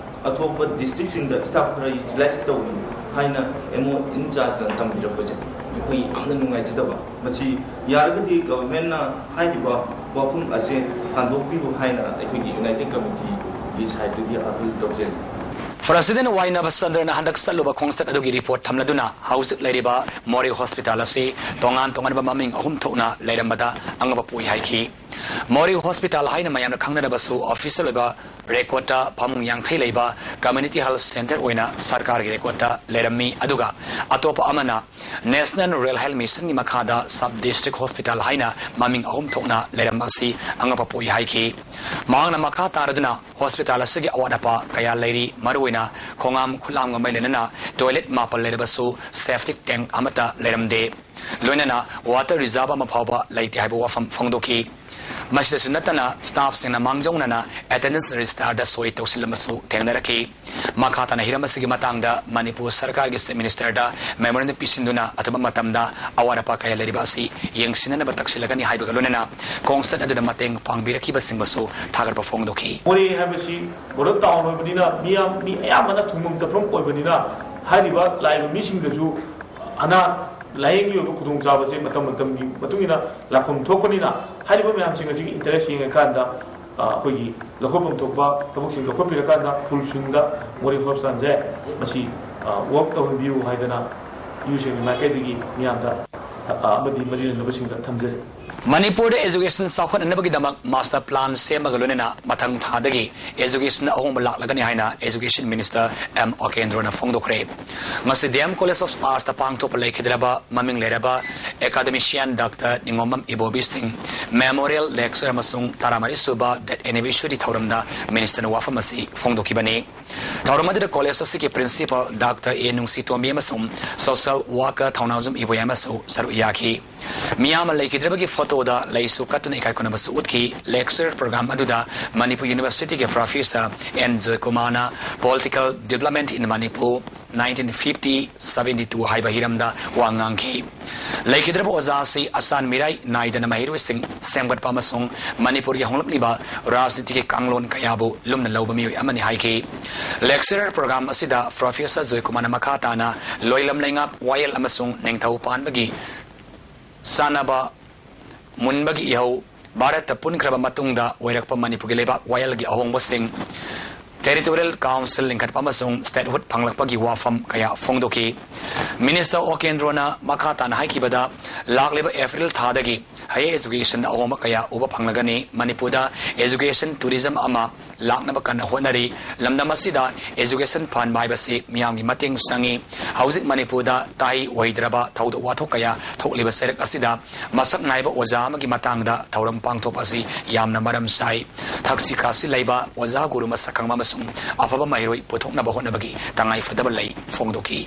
ꯑꯇꯣꯞꯄ districtꯁꯤꯡꯗ staff ꯈꯔ utilize ꯇꯧꯕꯅꯤ꯫ ꯍꯥꯏꯅ ꯑꯦꯝ ꯑꯣ ꯏꯟ ꯆꯥꯔꯖꯅ ꯇꯝꯕꯤꯔꯛꯄꯁꯦ ꯑꯩꯈꯣꯏ ꯌꯥꯝꯅ ꯅꯨꯡꯉꯥꯏꯖꯗꯕ꯫ ꯃꯁꯤ ꯌꯥꯔꯒꯗꯤ ꯒꯚꯔꯟꯃꯦꯟꯠꯅ ꯍꯥꯏꯔꯤꯕ ꯋꯥꯐꯝ ꯑꯁꯦ ꯍꯟꯗꯣꯛꯄꯤꯌꯨ ꯍꯥꯏꯅ ꯑꯩꯈꯣꯏꯒꯤ ꯌꯨꯅꯥꯏꯇꯦꯗ ꯀꯃꯤꯇꯤꯒꯤ ꯁꯥꯏꯠꯇꯒꯤ ꯑꯥꯄꯤꯜ ꯇꯧꯖꯔꯤ꯫ ꯄ꯭ꯔꯁꯤꯗꯦꯟꯠ ꯋꯥꯏ ꯅꯕꯆꯟꯗ꯭ꯔꯅ ꯍꯟꯗꯛ ꯆꯠꯂꯨꯕ ꯈꯣꯡꯆꯠ ꯑꯗꯨꯒꯤ ꯔꯤꯄꯣꯔꯠ ꯊꯝꯂꯗꯨꯅ ꯍꯧꯖꯤꯛ ꯂꯩꯔꯤꯕ ꯃꯣꯔꯦ ꯍꯣꯁꯄꯤꯇꯥꯜ ꯑꯁꯤ ꯇꯣꯉꯥꯟ ꯇꯣꯉꯥꯟꯕ ꯃꯃꯤꯡ ꯑꯍꯨꯝ ꯊꯣꯛꯅ ꯂꯩꯔꯝꯕꯗ ꯑꯉꯛꯄ ꯄꯣꯛꯏ ꯍꯥꯏꯈꯤ꯫ ꯃꯣꯔꯦ ꯍꯣꯁꯄꯤꯇꯥꯜ ꯍꯥꯏꯅ ꯃꯌꯥꯝꯅ ꯈꯪꯅꯔꯕꯁꯨ ꯑꯣꯐꯤꯁꯤꯌꯦꯜ ꯑꯣꯏꯕ ꯔꯦꯀꯣꯔꯠꯇ ꯐꯃꯨꯡ ꯌꯥꯡꯈꯩ ꯂꯩꯕ ꯀꯝꯃ꯭ꯌꯨꯅꯤꯇꯤ ꯍꯦꯜꯊ ꯁꯦꯟꯇꯔ ꯑꯣꯏꯅ ꯁꯔꯀꯥꯔꯒꯤ ꯔꯦꯀꯣꯔꯠꯇ ꯂꯩꯔꯝꯃꯤ꯫ ꯑꯗꯨꯒ ꯑꯇꯣꯞꯄ ꯑꯃꯅ ꯅꯦꯁꯅꯦꯜ ꯔꯨꯔꯦꯜ ꯍꯦꯜꯊ ꯃꯤꯁꯟꯒꯤ ꯃꯈꯥꯗ ꯁꯕ ꯗꯤꯁꯇ꯭ꯔꯤꯛ ꯍꯣꯁꯄꯤꯇꯥꯜ ꯍꯥꯏꯅ ꯃꯃꯤꯡ ꯑꯍꯨꯝ ꯊꯣꯛꯅ ꯂꯩꯔꯝꯕ ꯑꯁꯤ ꯑꯉꯛꯄ ꯄꯣꯛꯏ ꯍꯥꯏꯈꯤ꯫ ꯃꯍꯥꯛꯅ ꯃꯈꯥ ꯇꯥꯔꯗꯨꯅ ꯍꯣꯁꯄꯤꯇꯥꯜ ꯑꯁꯤꯒꯤ ꯑꯋꯥꯠ ꯑꯄꯥ ꯀꯌꯥ ꯂꯩꯔꯤ, ꯃꯔꯨꯑꯣꯏꯅ ꯈꯣꯡꯍꯥꯝ ꯈꯨꯠꯂꯥꯝꯒ ꯃꯔꯤ ꯂꯩꯅꯅ ꯇꯣꯏꯂꯦꯠ ꯃꯥꯄꯜ ꯂꯩꯔꯕꯁꯨ ꯁꯦꯞꯇꯤꯛ ꯇꯦꯡꯛ ꯑꯃꯠꯇ ꯂꯩꯔꯝꯗꯦ꯫ ꯂꯣꯏꯅꯅ ꯋꯥꯇꯔ ꯔꯤꯖꯥꯔꯚ ꯑꯃ ꯐꯥꯎꯕ ꯂꯩꯇꯦ ꯍꯥꯏꯕ ꯋꯥꯐꯝ ꯐꯣꯡꯗꯣꯛꯈꯤ꯫ ꯃꯁꯤꯗꯁꯨ ꯅꯠꯇꯅ ꯁ꯭ꯇꯥꯐꯁꯤꯡꯅ ꯃꯥꯡꯖꯧꯅꯅ ꯑꯦꯇꯦꯟꯗꯦꯟꯁ ꯔꯦꯖꯤꯁꯇꯥꯔꯗ ꯁꯣꯏ ꯇꯧꯁꯤꯜꯂꯝꯕꯁꯨ ꯊꯦꯡꯅꯔꯛꯈꯤ꯫ ꯃꯈꯥ ꯇꯥꯅ ꯍꯤꯔꯝ ꯑꯁꯤꯒꯤ ꯃꯇꯥꯡꯗ ꯃꯅꯤꯄꯨꯔ ꯁꯔꯀꯥꯔꯒꯤ ꯆꯤꯐ ꯃꯤꯅꯤꯁꯇꯔꯗ ꯃꯦꯃꯣꯔꯦꯟꯗꯝ ꯄꯤꯁꯤꯟꯗꯨꯅ ꯑꯊꯨꯕ ꯃꯇꯝꯗ ꯑꯋꯥꯠ ꯑꯄꯥ ꯀꯌꯥ ꯂꯩꯔꯤꯕ ꯑꯁꯤ ꯌꯦꯡꯁꯤꯟꯅꯅꯕ ꯇꯛꯁꯤꯜꯂꯒꯅꯤ ꯍꯥꯏꯕꯒ ꯂꯣꯏꯅꯅ ꯈꯣꯡꯆꯠ ꯑꯗꯨꯗ ꯃꯇꯦꯡ ꯄꯥꯡꯕꯤꯔꯛꯈꯤꯕꯁꯤꯡꯕꯨꯁꯨ ꯊꯥꯒꯠꯄ ꯐꯣꯡꯗꯣꯛꯈꯤ꯫ ꯃꯣꯔꯦ ꯍꯥꯏꯕꯁꯤ ꯕꯣꯔꯗꯔ ꯇꯥꯎꯟ ꯑꯣꯏꯕꯅꯤꯅ ꯃꯤ ꯌꯥꯝ, ꯃꯤ ꯑꯌꯥꯝꯕꯅ ꯊꯨꯡꯐꯝ ꯆꯠꯐꯝ ꯑꯣꯏꯕꯅꯤꯅ ꯍꯥꯏꯔꯤꯕ ꯂꯥꯛꯏꯕ ꯃꯤꯁꯤꯡꯗꯁꯨ ꯑꯅꯥ ꯂꯥꯌꯦꯡꯒꯤ ꯑꯣꯏꯕ ꯈꯨꯗꯣꯡꯆꯥꯕꯁꯦ ꯃꯇꯝ ꯃꯇꯝꯒꯤ ꯃꯇꯨꯡ ꯏꯟꯅ ꯂꯥꯛꯐꯝ ꯊꯣꯛꯄꯅꯤꯅ ꯍꯥꯏꯔꯤꯕ ꯃꯌꯥꯝꯁꯤꯡ ꯑꯁꯤꯒꯤ ꯏꯟꯇꯔꯦꯁ ꯌꯦꯡꯉꯀꯥꯟꯗ, ꯑ, ꯑꯩꯈꯣꯏꯒꯤ ꯂꯧꯈꯠꯐꯝ ꯊꯣꯛꯄ ꯊꯕꯛꯁꯤꯡ ꯂꯧꯈꯠꯄꯤꯔꯀꯥꯟꯗ ꯐꯨꯜ ꯁ꯭ꯋꯤꯡꯗ ꯃꯣꯔꯦ ꯍꯣꯁꯄꯤꯇꯥꯜꯁꯦ ꯃꯁꯤ, ꯑ, ꯋꯥꯔꯛ ꯇꯧꯍꯟꯕꯤꯌꯨ ꯍꯥꯏꯗꯅ ꯌꯨ ꯁꯤ ꯑꯦꯐꯀꯤ ꯃꯥꯏꯀꯩꯗꯒꯤ ꯃꯤꯌꯥꯝꯗ, ꯑ, ꯑꯃꯗꯤ ꯃꯔꯤ ꯂꯩꯅꯕꯁꯤꯡꯗ ꯊꯝꯖꯔꯤ꯫ ꯃꯅꯤꯄꯨꯔꯗ ꯑꯦꯖꯨꯀꯦꯁꯟ ꯆꯥꯎꯈꯠꯅꯅꯕꯒꯤꯗꯃꯛ ꯃꯥꯁꯇꯔ ꯄ꯭ꯂꯥꯟ ꯁꯦꯝꯕꯒ ꯂꯣꯏꯅꯅ ꯃꯊꯪ ꯊꯥꯗꯒꯤ ꯑꯦꯖꯨꯀꯦꯁꯟꯗ ꯑꯍꯣꯡꯕ ꯂꯥꯛꯂꯒꯅꯤ ꯍꯥꯏꯅ ꯑꯦꯖꯨꯀꯦꯁꯟ ꯃꯤꯅꯤꯁꯇꯔ ꯑꯦꯝ ꯑꯣꯀꯦꯟꯗ꯭ꯔꯣꯅ ꯐꯣꯡꯗꯣꯛꯈ꯭ꯔꯦ꯫ ꯉꯁꯤ ꯗꯤ ꯑꯦꯝ ꯀꯣꯂꯦꯖ ꯑꯣꯐ ꯑꯥꯔꯠꯁꯇ ꯄꯥꯡꯊꯣꯛꯄ ꯂꯩꯈꯤꯗ꯭ꯔꯕ ꯃꯃꯤꯡ ꯂꯩꯔꯕ ꯑꯦꯀꯥꯗꯦꯃꯤꯁꯤꯌꯥꯟ ꯗꯥꯛꯇꯔ ꯅꯤꯉꯣꯝꯕꯝ ꯏꯕꯣꯕꯤ ꯁꯤꯡ ꯃꯦꯃꯣꯔꯤꯌꯦꯜ ꯂꯦꯛꯆꯔ ꯑꯃꯁꯨꯡ ꯇꯔꯥꯃꯔꯤ ꯁꯨꯕ ꯗꯦꯠ ꯑꯦꯅꯤꯚꯔꯁꯔꯤ ꯊꯧꯔꯝꯗ ꯃꯤꯅꯤꯁꯇꯔꯅ ꯋꯥꯐꯝ ꯑꯁꯤ ꯐꯣꯡꯗꯣꯛꯈꯤꯕꯅꯤ꯫ ꯊꯧꯔꯝ ꯑꯗꯨꯗ ꯀꯣꯂꯦꯖ ꯑꯁꯤꯒꯤ ꯄ꯭ꯔꯤꯟꯁꯤꯄꯥꯜ ꯗꯥꯛꯇꯔ ꯑꯦ ꯅꯨꯡꯁꯤꯇꯣꯝꯕꯤ ꯑꯃꯁꯨꯡ ꯁꯣꯁꯤꯌꯦꯜ ꯋꯥꯔꯀꯔ ꯊꯧꯅꯥꯎꯖꯝ ꯏꯕꯣꯌꯥꯏꯃꯁꯨ ꯁꯔꯨꯛ ꯌꯥꯈꯤ꯫ ꯃꯤꯌꯥꯝꯅ ꯂꯩꯈꯤꯗ꯭ꯔꯕꯒꯤ ꯐꯣꯇꯣꯗ ꯂꯩꯁꯨ ꯀꯠꯇꯨꯅ ꯏꯀꯥꯏ ꯈꯨꯝꯅꯕꯁꯨ ꯎꯠꯈꯤ꯫ ꯂꯦꯛꯆꯔ ꯄ꯭ꯔꯣꯒ꯭ꯔꯥꯝ ꯑꯗꯨꯗ ꯃꯅꯤꯄꯨꯔ ꯌꯨꯅꯤꯚꯔꯁꯤꯇꯤꯒꯤ ꯄ꯭ꯔꯣꯐꯦꯁꯔ ꯑꯦꯟ ꯖꯣꯏꯀꯨꯃꯥꯔꯅ Political Development in Manipur, nineteen fifty seventy two ꯍꯥꯏꯕ ꯍꯤꯔꯝꯗ ꯋꯥ ꯉꯥꯡꯈꯤ꯫ ꯂꯩꯈꯤꯗ꯭ꯔꯕ ꯑꯣꯖꯥ ꯑꯁꯤ ꯑꯁꯥꯟ ꯃꯤꯔꯥꯏ ꯅꯥꯏꯗꯅ ꯃꯍꯩꯔꯣꯏꯁꯤꯡ ꯁꯦꯝꯒꯠꯄ ꯑꯃꯁꯨꯡ ꯃꯅꯤꯄꯨꯔꯒꯤ ꯍꯣꯡꯂꯛꯂꯤꯕ ꯔꯥꯖꯅꯤꯇꯤꯒꯤ ꯀꯥꯡꯂꯣꯟ ꯀꯌꯥꯕꯨ ꯂꯨꯝꯅ ꯂꯧꯕ ꯃꯤꯑꯣꯏ ꯑꯃꯅꯤ ꯍꯥꯏꯈꯤ꯫ Lecturer program ꯑꯁꯤꯗ Professor ꯖꯣꯏꯀꯨꯃꯥꯔꯅ ꯃꯈꯥ ꯇꯥꯅ ꯂꯣꯏꯂꯝ ꯂꯩꯉꯥꯛ ꯋꯥꯌꯦꯜ ꯑꯃꯁꯨꯡ ꯅꯤꯡꯊꯧ ꯄꯥꯟꯕꯒꯤ ꯆꯥꯟꯅꯕ ꯃꯨꯟꯕꯒꯤ ꯏꯍꯧ, ꯚꯥꯔꯠꯇ ꯄꯨꯟꯈ꯭ꯔꯕ ꯃꯇꯨꯡꯗ ꯑꯣꯏꯔꯛꯄ ꯃꯅꯤꯄꯨꯔꯒꯤ ꯂꯩꯕꯥꯛ ꯋꯥꯌꯦꯜꯒꯤ ꯑꯍꯣꯡꯕꯁꯤꯡ, Territorial Council ꯂꯤꯡꯈꯠꯄ ꯑꯃꯁꯨꯡ statehood ꯐꯪꯂꯛꯄꯒꯤ ꯋꯥꯐꯝ ꯀꯌꯥ ꯐꯣꯡꯗꯣꯛꯈꯤ꯫ Minister ꯑꯣ ꯀꯦꯟꯗ꯭ꯔꯣꯅ ꯃꯈꯥ ꯇꯥꯅ ꯍꯥꯏꯈꯤꯕꯗ, ꯂꯥꯛꯂꯤꯕ April ꯊꯥꯗꯒꯤ higher educationꯗ ꯑꯍꯣꯡꯕ ꯀꯌꯥ ꯎꯕ ꯐꯪꯂꯒꯅꯤ꯫ ꯃꯅꯤꯄꯨꯔꯗ education tourism ꯑꯃ ꯂꯥꯛꯅꯕ ꯀꯟꯅ ꯍꯣꯠꯅꯔꯤ꯫ ꯂꯝꯗꯝ ꯑꯁꯤꯗ education ꯐꯍꯟꯕ ꯍꯥꯏꯕꯁꯤ ꯃꯤꯌꯥꯝꯒꯤ ꯃꯇꯦꯡ ꯆꯪꯏ꯫ ꯍꯧꯖꯤꯛ ꯃꯅꯤꯄꯨꯔꯗ ꯇꯥꯏ ꯑꯣꯏꯗ꯭ꯔꯕ ꯊꯧꯗꯣꯛ ꯋꯥꯊꯣꯛ ꯀꯌꯥ ꯊꯣꯛꯂꯤꯕ ꯆꯩꯔꯛ ꯑꯁꯤꯗ ꯃꯁꯛ ꯅꯥꯏꯕ ꯑꯣꯖꯥ ꯑꯃꯒꯤ ꯃꯇꯥꯡꯗ ꯊꯧꯔꯝ ꯄꯥꯡꯊꯣꯛꯄ ꯑꯁꯤ ꯌꯥꯝꯅ ꯃꯔꯝ ꯆꯥꯏ꯫ ꯊꯛꯁꯤ ꯈꯥꯁꯤ ꯂꯩꯕ ꯑꯣꯖꯥ ꯒꯨꯔꯨ ꯃꯁꯛ ꯈꯪꯕ ꯑꯃꯁꯨꯡ ꯑꯐꯕ ꯃꯍꯩꯔꯣꯏ ꯄꯨꯊꯣꯛꯅꯕ ꯍꯣꯠꯅꯕꯒꯤ ꯇꯉꯥꯏꯐꯗꯕ ꯂꯩ ꯐꯣꯡꯗꯣꯛꯈꯤ꯫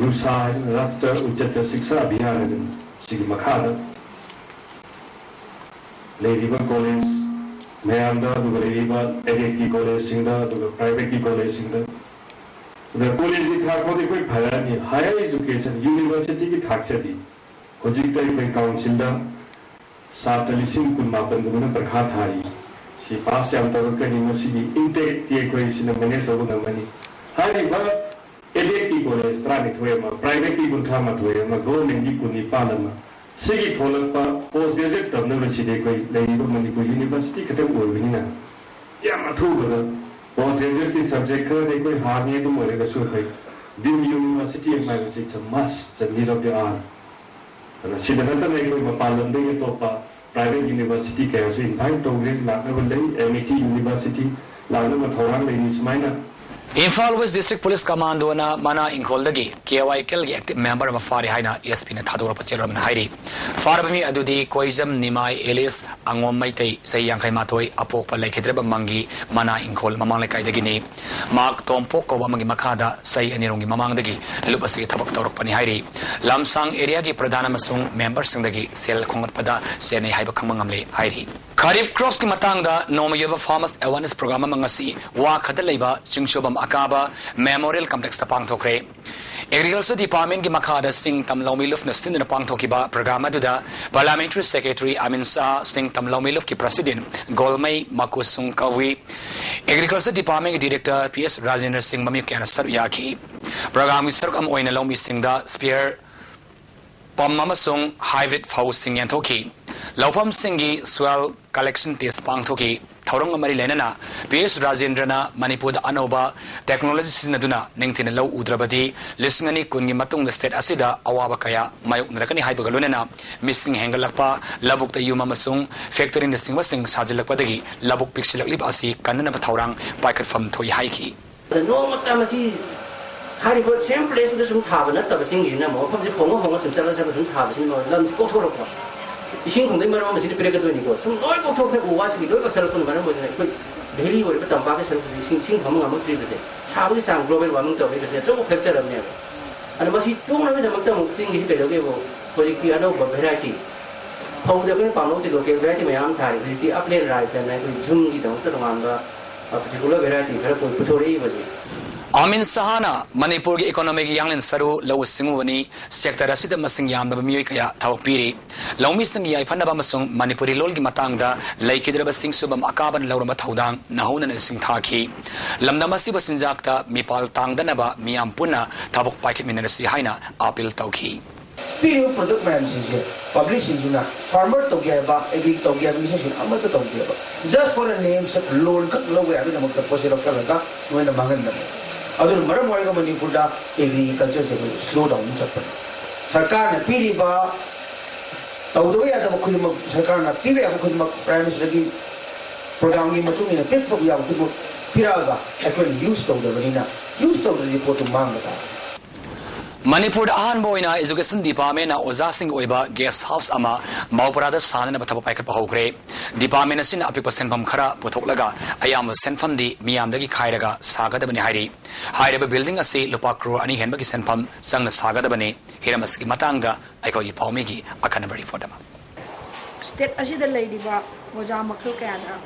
ꯔꯨꯁꯥ ꯍꯥꯏꯗꯅ ꯔꯥꯁꯇ꯭ꯔ ꯎꯆꯆ ꯁꯤꯛꯁꯥ ꯑꯚꯤꯌꯥꯟ ꯍꯥꯏꯗꯅ ꯁꯤꯒꯤ ꯃꯈꯥꯗ ꯂꯩꯔꯤꯕ ꯀꯣꯂꯦꯖ ꯃꯌꯥꯝꯗ, ꯑꯗꯨꯒ ꯂꯩꯔꯤꯕ ꯑꯦꯗꯦꯠꯀꯤ ꯀꯣꯂꯦꯖꯁꯤꯡꯗ, ꯑꯗꯨꯒ ꯄ꯭ꯔꯥꯏꯚꯦꯠꯀꯤ ꯀꯣꯂꯦꯖꯁꯤꯡꯗ, ꯑꯗꯨꯒ ꯀꯣꯂꯦꯖꯀꯤ ꯊꯥꯛ ꯐꯥꯎꯗꯤ ꯑꯩꯈꯣꯏ ꯐꯔꯛꯑꯅꯤ꯫ Higher education, universityꯒꯤ ꯊꯥꯛꯁꯤꯗꯤ ꯍꯧꯖꯤꯛꯇ ꯑꯩꯈꯣꯏ councilꯗ ꯁꯥꯇ꯭ꯔ ꯂꯤꯁꯤꯡ ꯀꯨꯟ ꯃꯥꯄꯟꯒꯨꯝꯕꯅ ꯄꯔꯤꯈꯥ ꯊꯥꯔꯤ꯫ ꯁꯤ ꯄꯥꯁ ꯌꯥꯝ ꯇꯧꯔꯛꯀꯅꯤ꯫ ꯃꯁꯤꯒꯤ intakeꯇꯤ ꯑꯩꯈꯣꯏ ꯁꯤꯅ manage ꯇꯧꯕ ꯉꯝꯒꯅꯤ꯫ ꯍꯥꯏꯔꯤꯕ ꯑꯦꯗꯦꯠꯀꯤ ꯀꯣꯂꯦꯖ ꯇꯔꯥꯅꯤꯊꯣꯏ ꯑꯃ, ꯄ꯭ꯔꯥꯏꯚꯦꯠꯀꯤ ꯀꯨꯟꯊ꯭ꯔꯥ ꯃꯥꯊꯣꯏ ꯑꯃ, ꯒꯣꯔꯃꯦꯟꯒꯤ ꯀꯨꯟꯅꯤꯄꯥꯟ ꯑꯃ, ꯁꯤꯒꯤ ꯊꯣꯛꯂꯛꯄ post graduate ꯇꯝꯅꯕꯁꯤꯗꯤ ꯑꯩꯈꯣꯏ ꯂꯩꯔꯤꯕ ꯃꯅꯤꯄꯨꯔ university ꯈꯛꯇꯪ ꯑꯣꯏꯕꯅꯤꯅ ꯌꯥꯝ ꯑꯊꯨꯕꯗ post graduateꯀꯤ subject ꯈꯔꯗꯤ ꯑꯩꯈꯣꯏ ꯍꯥꯡꯉꯦ꯫ ꯑꯗꯨꯝ ꯑꯣꯏꯔꯒꯁꯨ ꯑꯩꯈꯣꯏ deemed university ꯑꯃ ꯍꯥꯏꯕꯁꯤ it's a must, it's a need of the hour꯫ ꯑꯗꯨꯅ ꯁꯤꯗ ꯅꯠꯇꯅ ꯑꯩꯈꯣꯏ ꯃꯄꯥꯟ ꯂꯝꯗꯒꯤ ꯑꯇꯣꯞꯄ private university ꯀꯌꯥꯁꯨ invite ꯇꯧꯔꯦ, ꯂꯥꯛꯅꯕ ꯂꯩ꯫ ꯑꯦꯝ ꯑꯥꯏ ꯇꯤ university ꯂꯥꯛꯅꯕ ꯊꯧꯔꯥꯡ ꯂꯩꯔꯤ꯫ ꯁꯨꯃꯥꯏꯅ Imphal West District Police Commandoꯅ ꯃꯅꯥ ꯏꯪꯈꯣꯜꯗꯒꯤ ꯀꯦ ꯋꯥꯏ ꯀꯦꯜꯒꯤ active member ꯑꯃ ꯐꯥꯔꯦ ꯍꯥꯏꯅ ꯑꯦꯁ ꯄꯤꯅ ꯊꯥꯗꯣꯔꯛꯄ ꯆꯦꯔꯣꯜ ꯑꯃꯅ ꯍꯥꯏꯔꯤ꯫ ꯐꯥꯔꯕ ꯃꯤ ꯑꯗꯨꯗꯤ ꯀꯣꯏꯖꯝ ꯅꯤꯃꯥꯏ ꯑꯦꯂꯤꯁ ꯑꯉꯣꯝ ꯃꯩꯇꯩ, ꯆꯍꯤ ꯌꯥꯡꯈꯩ ꯃꯥꯊꯣꯏ, ꯑꯄꯣꯛꯄ ꯂꯩꯈꯤꯗ꯭ꯔꯕ ꯃꯪꯒꯤ ꯃꯅꯥ ꯏꯪꯈꯣꯜ ꯃꯃꯥꯡ ꯂꯩꯀꯥꯏꯗꯒꯤꯅꯤ꯫ ꯃꯍꯥꯛ ꯇꯣꯝꯄꯣꯛ ꯀꯧꯕ ꯑꯃꯒꯤ ꯃꯈꯥꯗ ꯆꯍꯤ ꯑꯅꯤꯔꯣꯝꯒꯤ ꯃꯃꯥꯡꯗꯒꯤ ꯂꯨꯞ ꯑꯁꯤꯒꯤ ꯊꯕꯛ ꯇꯧꯔꯛꯄꯅꯤ ꯍꯥꯏꯔꯤ꯫ ꯂꯝꯁꯥꯡ areaꯒꯤ ꯄ꯭ꯔꯙꯥꯟ ꯑꯃꯁꯨꯡ memberꯁꯤꯡꯗꯒꯤ ꯁꯦꯜ ꯈꯣꯝꯒꯠꯄꯗ ꯆꯦꯟꯅꯩ ꯍꯥꯏꯕ ꯈꯪꯕ ꯉꯝꯂꯦ ꯍꯥꯏꯔꯤ꯫ Kharif cropsꯀꯤ ꯃꯇꯥꯡꯗ ꯅꯣꯡꯃꯒꯤ ꯑꯣꯏꯕ farmers awareness program ꯑꯃ ꯉꯁꯤ ꯋꯥꯈꯗ ꯂꯩꯕ ꯆꯤꯡꯁꯨꯕꯝ ꯑꯀꯥꯕ Memorial Complexꯇ ꯄꯥꯡꯊꯣꯛꯈ꯭ꯔꯦ꯫ Agriculture Departmentꯀꯤ ꯃꯈꯥꯗ ꯁꯤꯡ ꯇꯝ ꯂꯧꯃꯤ ꯂꯨꯞꯅ ꯁꯤꯟꯗꯨꯅ ꯄꯥꯡꯊꯣꯛꯈꯤꯕ program ꯑꯗꯨꯗ Parliamentary Secretary ꯑꯃꯤꯟ ꯁꯥꯍ ꯁꯤꯡ ꯇꯝ ꯂꯧꯃꯤ ꯂꯨꯞꯀꯤ President ꯒꯣꯜꯃꯩ ꯃꯀꯨꯁꯨꯡ ꯀꯧꯏ꯫ Agriculture Departmentꯀꯤ Director P S Rajendra ꯁꯤꯡ ꯃꯃꯤꯡ ꯀꯌꯥꯅ ꯁꯔꯨꯛ ꯌꯥꯈꯤ꯫ Programꯒꯤ ꯁꯔꯨꯛ ꯑꯃ ꯑꯣꯏꯅ ꯂꯧꯃꯤꯁꯤꯡꯗ ꯁ꯭ꯄꯦꯌꯔ ꯄꯝ ꯑꯃꯁꯨꯡ hybrid ꯐꯧꯁꯤꯡ ꯌꯦꯟꯊꯣꯛꯈꯤ꯫ ꯂꯧꯐꯝꯁꯤꯡꯒꯤ soil collection test ꯄꯥꯡꯊꯣꯛꯈꯤ꯫ ꯊꯧꯔꯝꯒ ꯃꯔꯤ ꯂꯩꯅꯅ ꯄꯤ ꯑꯦꯁ ꯔꯥꯖꯦꯟꯗ꯭ꯔꯅ ꯃꯅꯤꯄꯨꯔꯗ ꯑꯅꯧꯕ technology ꯁꯤꯖꯤꯟꯅꯗꯨꯅ ꯅꯤꯡꯊꯤꯅ ꯂꯧ ꯎꯗ꯭ꯔꯕꯗꯤ ꯂꯤꯁꯤꯡ ꯑꯅꯤ ꯀꯨꯟꯒꯤ ꯃꯇꯨꯡꯗ state ꯑꯁꯤꯗ ꯑꯋꯥꯕ ꯀꯌꯥ ꯃꯥꯌꯣꯛꯅꯔꯛꯀꯅꯤ ꯍꯥꯏꯕꯒ ꯂꯣꯏꯅꯅ ꯃꯤꯁꯤꯡ ꯍꯦꯟꯒꯠꯂꯛꯄ, ꯂꯧꯕꯨꯛꯇ ꯌꯨꯝ ꯑꯃꯁꯨꯡ factoryꯅꯆꯤꯡꯕꯁꯤꯡ ꯁꯥꯖꯤꯜꯂꯛꯄꯗꯒꯤ ꯂꯧꯕꯨꯛ ꯄꯤꯛꯁꯤꯜꯂꯛꯂꯤꯕ ꯑꯁꯤ ꯀꯟꯅꯅꯕ ꯊꯧꯔꯥꯡ ꯄꯥꯏꯈꯠꯐꯝ ꯊꯣꯛꯏ ꯍꯥꯏꯈꯤ꯫ ꯑꯗ ꯅꯣꯡꯃꯇ ꯃꯁꯤ ꯍꯥꯏꯔꯤꯕ same placeꯇꯨꯗ ꯁꯨꯝ ꯊꯥꯕ ꯅꯠꯇꯕꯁꯤꯡꯁꯤꯅ ꯑꯃꯨꯛ ꯃꯐꯝꯁꯦ ꯍꯣꯡꯉ ꯍꯣꯡꯉ ꯁꯨꯝ ꯆꯠꯂ ꯆꯠꯂ ꯁꯨꯝ ꯊꯥꯕꯁꯤꯅ ꯃꯔꯝ ꯂꯝꯁꯤ ꯀꯣꯛꯊꯣꯔꯛꯄ꯫ ꯏꯁꯤꯡ ꯈꯣꯡꯗꯩ ꯃꯔꯝ ꯑꯃ ꯁꯤꯗ ꯄꯤꯔꯛꯀꯗꯣꯏꯅꯤꯀꯣ꯫ ꯁꯨꯝ ꯂꯣꯏ ꯀꯣꯛꯊꯣꯛꯈ꯭ꯔꯦ, ꯎ ꯋꯥꯁꯤꯡꯒꯤ ꯂꯣꯏ ꯀꯛꯊꯔꯛꯄꯅ ꯃꯔꯝ ꯑꯣꯏꯗꯅ ꯑꯩꯈꯣꯏ valley ꯑꯣꯏꯔꯤꯕ ꯇꯝꯄꯥꯛꯀꯤ ꯁꯔꯨꯛꯁꯤꯗ ꯏꯁꯤꯡ ꯁꯤꯡꯐꯝ ꯉꯝꯃꯛꯇ꯭ꯔꯤꯕꯁꯦ, ꯁꯥꯕꯒꯤ ꯆꯥꯡ global warming ꯇꯧꯔꯛꯏꯕꯁꯦ ꯑꯆꯧꯕ factor ꯑꯃꯅꯦꯕ꯫ ꯑꯗ ꯃꯁꯤ ꯇꯣꯛꯅꯕꯒꯤꯗꯃꯛꯇ ꯑꯃꯨꯛ ꯆꯤꯡꯒꯤꯁꯤ ꯀꯩꯗꯧꯒꯦꯕꯨ, ꯍꯧꯖꯤꯛꯇꯤ ꯑꯅꯧꯕ variety, ꯐꯧꯗ ꯑꯩꯈꯣꯏꯅ ꯄꯥꯝꯂꯧꯁꯤ local variety ꯃꯌꯥꯝ ꯑꯃ ꯊꯥꯔꯤ꯫ ꯍꯧꯖꯤꯛꯇꯤ upland rice ꯍꯥꯏꯅ ꯑꯩꯈꯣꯏ ꯖꯨꯝꯒꯤꯗꯃꯛꯇ ꯇꯣꯉꯥꯟꯕ particular variety ꯈꯔ ꯄꯨ-, ꯄꯨꯊꯣꯔꯛꯏꯕꯁꯦ꯫ ꯑꯃꯤꯟ ꯁꯍꯥꯅ ꯃꯅꯤꯄꯨꯔꯒꯤ economyꯒꯤ ꯌꯥꯡꯂꯦꯟ ꯁꯔꯨ ꯂꯧꯎ ꯁꯤꯡꯎꯕꯅꯤ, sector ꯑꯁꯤꯗ ꯃꯁꯤꯡ ꯌꯥꯝꯂꯕ ꯃꯤꯑꯣꯏ ꯀꯌꯥ ꯊꯕꯛ ꯄꯤꯔꯤ꯫ ꯂꯧꯃꯤꯁꯤꯡꯒꯤ ꯌꯥꯏꯐꯅꯕ ꯑꯃꯁꯨꯡ ꯃꯅꯤꯄꯨꯔꯤ ꯂꯣꯜꯒꯤ ꯃꯇꯥꯡꯗ ꯂꯩꯈꯤꯗ꯭ꯔꯕꯁꯤꯡ ꯁꯨꯕꯝ ꯑꯀꯥꯕꯅ ꯂꯧꯔꯝꯕ ꯊꯧꯗꯥꯡ ꯅꯧꯍꯧꯅꯅ ꯁꯤꯡꯊꯥꯈꯤ꯫ ꯂꯝꯗꯝ ꯑꯁꯤꯕꯨ ꯆꯤꯟꯖꯥꯛꯇ ꯃꯤꯄꯥꯜ ꯇꯥꯡꯗꯅꯕ ꯃꯤꯌꯥꯝ ꯄꯨꯟꯅ ꯊꯕꯛ ꯄꯥꯏꯈꯠꯃꯤꯟꯅꯔꯁꯤ ꯍꯥꯏꯅ appeal ꯇꯧꯈꯤ꯫ ꯄꯤꯔꯤꯕ product ꯃꯌꯥꯝꯁꯤꯡꯁꯦ publicꯁꯤꯡꯁꯤꯅ farmer ꯇꯧꯒꯦ ꯍꯥꯏꯕ, agri ꯇꯧꯒꯦ ꯍꯥꯏꯕ ꯃꯤꯁꯛꯁꯤꯡ ꯑꯃꯠꯇ ꯇꯧꯗꯦꯕ꯫ Just for a name, ꯁꯛ ꯂꯣꯟ ꯈꯛ ꯂꯧꯕ ꯌꯥꯕꯒꯤꯗꯃꯛꯇ ꯄꯣꯠꯁꯦ ꯂꯧꯁꯤꯜꯂꯒ ꯃꯣꯏꯅ ꯃꯥꯡꯍꯟꯕꯅꯦ꯫ ꯑꯗꯨꯅ ꯃꯔꯝ ꯑꯣꯏꯔꯒ ꯃꯅꯤꯄꯨꯔꯗ agricultureꯁꯦ ꯑꯩꯈꯣꯏ slow down ꯑꯗꯨꯝ ꯆꯠꯄꯅꯦ꯫ ꯁꯔꯀꯥꯔꯅ ꯄꯤꯔꯤꯕ ꯇꯧꯗꯕ ꯌꯥꯗꯕ ꯈꯨꯗꯤꯡꯃꯛ, ꯁꯔꯀꯥꯔꯅ ꯄꯤꯕ ꯌꯥꯕ ꯈꯨꯗꯤꯡꯃꯛ, Prime Ministerꯒꯤ programꯒꯤ ꯃꯇꯨꯡ ꯏꯟꯅ ꯄꯤꯔꯛꯄ ꯌꯥꯕ ꯈꯨꯗꯤꯡꯃꯛ ꯄꯤꯔꯛꯑꯒ ꯑꯩꯈꯣꯏꯅ use ꯇꯧꯗꯕꯅꯤꯅ, use ꯇꯧꯗ꯭ꯔꯗꯤ ꯄꯣꯠꯇꯨ ꯃꯥꯡꯕ ꯇꯥꯕꯅꯤ꯫ ꯃꯅꯤꯄꯨꯔꯗ ꯑꯍꯥꯟꯕ ꯑꯣꯏꯅ Education Departmentꯅ ꯑꯣꯖꯥꯁꯤꯡꯒꯤ ꯑꯣꯏꯕ guest house ꯑꯃ ꯃꯧꯄꯔꯥꯗ ꯁꯥꯅꯅꯕ ꯊꯕꯛ ꯄꯥꯏꯈꯠꯄ ꯍꯧꯈ꯭ꯔꯦ꯫ Department ꯑꯁꯤꯅ ꯑꯄꯤꯛꯄ ꯁꯦꯟꯐꯝ ꯈꯔ ꯄꯨꯊꯣꯛꯂꯒ ꯑꯌꯥꯝꯕ ꯁꯦꯟꯐꯝꯗꯤ ꯃꯤꯌꯥꯝꯗꯒꯤ ꯈꯥꯏꯔꯒ ꯁꯥꯒꯗꯕꯅꯤ ꯍꯥꯏꯔꯤ꯫ ꯍꯥꯏꯔꯤꯕ building ꯑꯁꯤ ꯂꯨꯄꯥ ꯀ꯭ꯔꯣꯔ ꯑꯅꯤ ꯍꯦꯟꯕꯒꯤ ꯁꯦꯟꯐꯝ ꯆꯪꯅ ꯁꯥꯒꯗꯕꯅꯤ꯫ ꯍꯤꯔꯝ ꯑꯁꯤꯒꯤ ꯃꯇꯥꯡꯗ ꯑꯩꯈꯣꯏꯒꯤ ꯄꯥꯎꯃꯤꯒꯤ ꯑꯈꯟꯅꯕ report ꯑꯃ꯫ State ꯑꯁꯤꯗ ꯂꯩꯔꯤꯕ ꯑꯣꯖꯥ ꯃꯈꯜ ꯀꯌꯥꯗ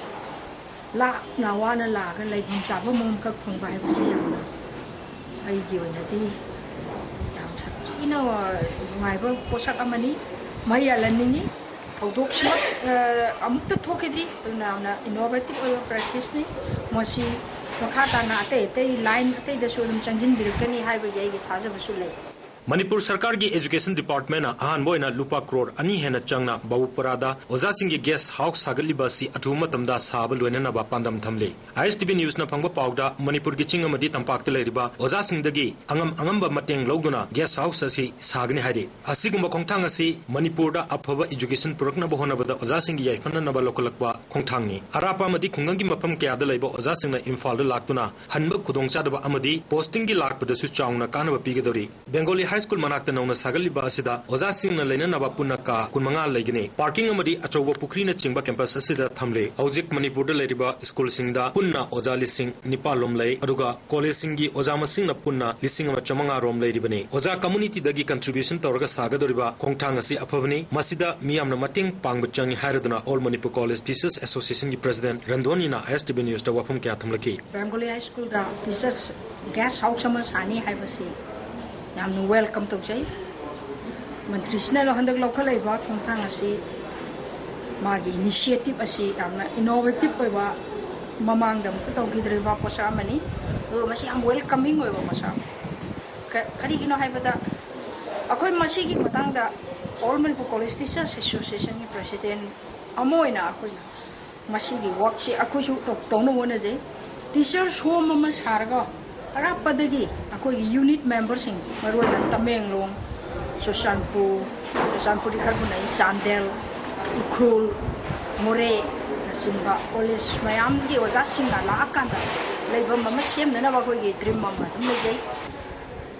ꯂꯥꯞꯅ ꯋꯥꯅ ꯂꯥꯛꯑꯒ ꯂꯩꯐꯝ ꯆꯥꯐꯝ ꯑꯃꯈꯛ ꯐꯪꯕ ꯍꯥꯏꯕꯁꯤ ꯌꯥꯝꯅ, ꯑꯩꯒꯤ ꯑꯣꯏꯅꯗꯤ ꯌꯥꯝ ꯁꯥꯊꯤꯅ ꯅꯨꯡꯉꯥꯏꯕ ꯄꯣꯠꯁꯛ ꯑꯃꯅꯤ꯫ ꯃꯍꯩ ꯌꯥꯜꯍꯟꯅꯤꯡꯉꯤ꯫ ꯊꯧꯗꯣꯛꯁꯤꯃꯛ, ꯑ, ꯑꯃꯨꯛꯇ ꯊꯣꯛꯈꯤꯗ꯭ꯔꯤ꯫ ꯑꯗꯨꯅ ꯌꯥꯝꯅ innovative ꯑꯣꯏꯕ practiceꯅꯤ꯫ ꯃꯁꯤ ꯃꯈꯥ ꯇꯥꯅ ꯑꯇꯩ ꯑꯇꯩ line ꯑꯇꯩꯗꯁꯨ ꯑꯗꯨꯝ ꯆꯪꯁꯤꯟꯕꯤꯔꯛꯀꯅꯤ ꯍꯥꯏꯕꯒꯤ ꯑꯩꯒꯤ ꯊꯥꯖꯕꯁꯨ ꯂꯩ꯫ ꯃꯅꯤꯄꯨꯔ ꯁꯔꯀꯥꯔꯒꯤ education departmentꯅ ꯑꯍꯥꯟꯕ ꯑꯣꯏꯅ ꯂꯨꯄꯥ ꯀ꯭ꯔꯣꯔ ꯑꯅꯤ ꯍꯦꯟꯅ ꯆꯪꯅ ꯕꯥꯕꯨꯄꯔꯥꯗ ꯑꯣꯖꯥꯁꯤꯡꯒꯤ guest house ꯁꯥꯒꯠꯂꯤꯕ ꯑꯁꯤ ꯑꯊꯨꯕ ꯃꯇꯝꯗ ꯁꯥꯕ ꯂꯣꯏꯅꯅꯕ ꯄꯥꯟꯗꯝ ꯊꯝꯂꯤ꯫ ISTV newsꯅ ꯐꯪꯕ ꯄꯥꯎꯗ, ꯃꯅꯤꯄꯨꯔꯒꯤ ꯆꯤꯡ ꯑꯃꯗꯤ ꯇꯝꯄꯥꯛꯇ ꯂꯩꯔꯤꯕ ꯑꯣꯖꯥꯁꯤꯡꯗꯒꯤ ꯑꯉꯝ ꯑꯉꯝꯕ ꯃꯇꯦꯡ ꯂꯧꯗꯨꯅ guest house ꯑꯁꯤ ꯁꯥꯒꯅꯤ ꯍꯥꯏꯔꯤ꯫ ꯑꯁꯤꯒꯨꯝꯕ ꯈꯣꯡꯊꯥꯡ ꯑꯁꯤ ꯃꯅꯤꯄꯨꯔꯗ ꯑꯐꯕ education ꯄꯨꯔꯛꯅꯕ ꯍꯣꯠꯅꯕꯗ ꯑꯣꯖꯥꯁꯤꯡꯒꯤ ꯌꯥꯏꯐꯅꯅꯕ ꯂꯧꯈꯠꯂꯛꯄ ꯈꯣꯡꯊꯥꯡꯅꯤ꯫ ꯑꯔꯥꯞꯄ ꯑꯃꯗꯤ ꯈꯨꯡꯒꯪꯒꯤ ꯃꯐꯝ ꯀꯌꯥꯗ ꯂꯩꯕ ꯑꯣꯖꯥꯁꯤꯡꯅ ꯏꯝꯐꯥꯜꯗ ꯂꯥꯛꯇꯨꯅ ꯍꯟꯕ ꯈꯨꯗꯣꯡꯆꯥꯗꯕ ꯑꯃꯗꯤ postingꯒꯤ ꯂꯥꯛꯄꯗꯁꯨ ꯆꯥꯎꯅ ꯀꯥꯟꯅꯕ ꯄꯤꯒꯗꯧꯔꯤ꯫ Bengali High School ꯃꯅꯥꯛꯇ ꯅꯧꯅ ꯁꯥꯒꯠꯂꯤꯕ ꯑꯁꯤꯗ ꯑꯣꯖꯥꯁꯤꯡꯅ ꯂꯩꯅꯅꯕ ꯄꯨꯟꯅ ꯀꯥ ꯀꯨꯟꯃꯉꯥ ꯂꯩꯒꯅꯤ꯫ Parking ꯑꯃꯗꯤ ꯑꯆꯧꯕ ꯄꯨꯈ꯭ꯔꯤꯅꯆꯤꯡꯕ campus ꯑꯁꯤꯗ ꯊꯝꯂꯤ꯫ ꯍꯧꯖꯤꯛ ꯃꯅꯤꯄꯨꯔꯗ ꯂꯩꯔꯤꯕ schoolꯁꯤꯡꯗ ꯄꯨꯟꯅ ꯑꯣꯖꯥ ꯂꯤꯁꯤꯡ ꯅꯤꯄꯥꯜ ꯔꯣꯝ ꯂꯩ, ꯑꯗꯨꯒ collegeꯁꯤꯡꯒꯤ ꯑꯣꯖꯥ ꯃꯁꯤꯡꯅ ꯄꯨꯟꯅ ꯂꯤꯁꯤꯡ ꯑꯃ ꯆꯥꯃꯉꯥ ꯔꯣꯝ ꯂꯩꯔꯤꯕꯅꯤ꯫ ꯑꯣꯖꯥ communityꯗꯒꯤ contribution ꯇꯧꯔꯒ ꯁꯥꯒꯗꯧꯔꯤꯕ ꯈꯣꯡꯊꯥꯡ ꯑꯁꯤ ꯑꯐꯕꯅꯤ꯫ ꯃꯁꯤꯗ ꯃꯤꯌꯥꯝꯅ ꯃꯇꯦꯡ ꯄꯥꯡꯕ ꯆꯪꯏ ꯍꯥꯏꯔꯗꯨꯅ All Manipur College Teachers Associationꯒꯤ President ꯔꯟꯙꯣꯅꯤꯅ ISTV newsꯇ ꯋꯥꯐꯝ ꯀꯌꯥ ꯊꯝꯂꯛꯈꯤ꯫ Bengali High Schoolꯗ teachers guest house ꯑꯃ ꯁꯥꯅꯤ ꯍꯥꯏꯕꯁꯤ ꯌꯥꯝꯅ welcome ꯇꯧꯖꯩ꯫ ꯃꯟꯇ꯭ꯔꯤꯁꯤꯅ ꯍꯟꯗꯛ ꯂꯧꯈꯠꯂꯛꯏꯕ ꯈꯣꯡꯊꯥꯡ ꯑꯁꯤ, ꯃꯥꯒꯤ initiative ꯑꯁꯤ ꯌꯥꯝꯅ innovative ꯑꯣꯏꯕ, ꯃꯃꯥꯡꯗ ꯑꯃꯨꯛꯇ ꯇꯧꯈꯤꯗ꯭ꯔꯤꯕ ꯄꯣꯠꯁꯛ ꯑꯃꯅꯤ꯫ ꯑꯗꯨꯒ ꯃꯁꯤ ꯌꯥꯝ welcoming ꯑꯣꯏꯕ ꯄꯣꯠꯁꯛ ꯑꯃꯅꯤ꯫ ꯀ-, ꯀꯔꯤꯒꯤꯅꯣ ꯍꯥꯏꯕꯗ, ꯑꯩꯈꯣꯏ ꯃꯁꯤꯒꯤ ꯃꯇꯥꯡꯗ All Manipur College Teachers Associationꯒꯤ president ꯑꯃ ꯑꯣꯏꯅ ꯑꯩꯈꯣꯏꯅ ꯃꯁꯤꯒꯤ workꯁꯤ ꯑꯩꯈꯣꯏꯁꯨ ꯇꯧ-, ꯇꯧꯅꯕ ꯍꯣꯠꯅꯖꯩ꯫ Teachers home ꯑꯃ ꯁꯥꯔꯒ ꯑꯔꯥꯞꯄꯗꯒꯤ ꯑꯩꯈꯣꯏꯒꯤ unit memberꯁꯤꯡ, ꯃꯔꯨꯑꯣꯏꯅ ꯇꯃꯦꯡꯂꯣꯡ, ꯆꯨꯔꯆꯥꯟꯄꯨꯔ, ꯆꯨꯔꯆꯥꯟꯄꯨꯔꯗꯤ ꯈꯔꯕꯨ ꯅꯛꯏ, ꯆꯥꯟꯗꯦꯜ, ꯎꯈ꯭ꯔꯨꯜ, ꯃꯣꯔꯦꯅꯆꯤꯡꯕ college ꯃꯌꯥꯝꯒꯤ ꯑꯣꯖꯥꯁꯤꯡꯅ ꯂꯥꯛꯑꯀꯥꯟꯗ ꯂꯩꯐꯝ ꯑꯃ ꯁꯦꯝꯅꯅꯕ ꯑꯩꯈꯣꯏꯒꯤ dream ꯑꯃ ꯑꯗꯨꯝ ꯂꯩꯖꯩ꯫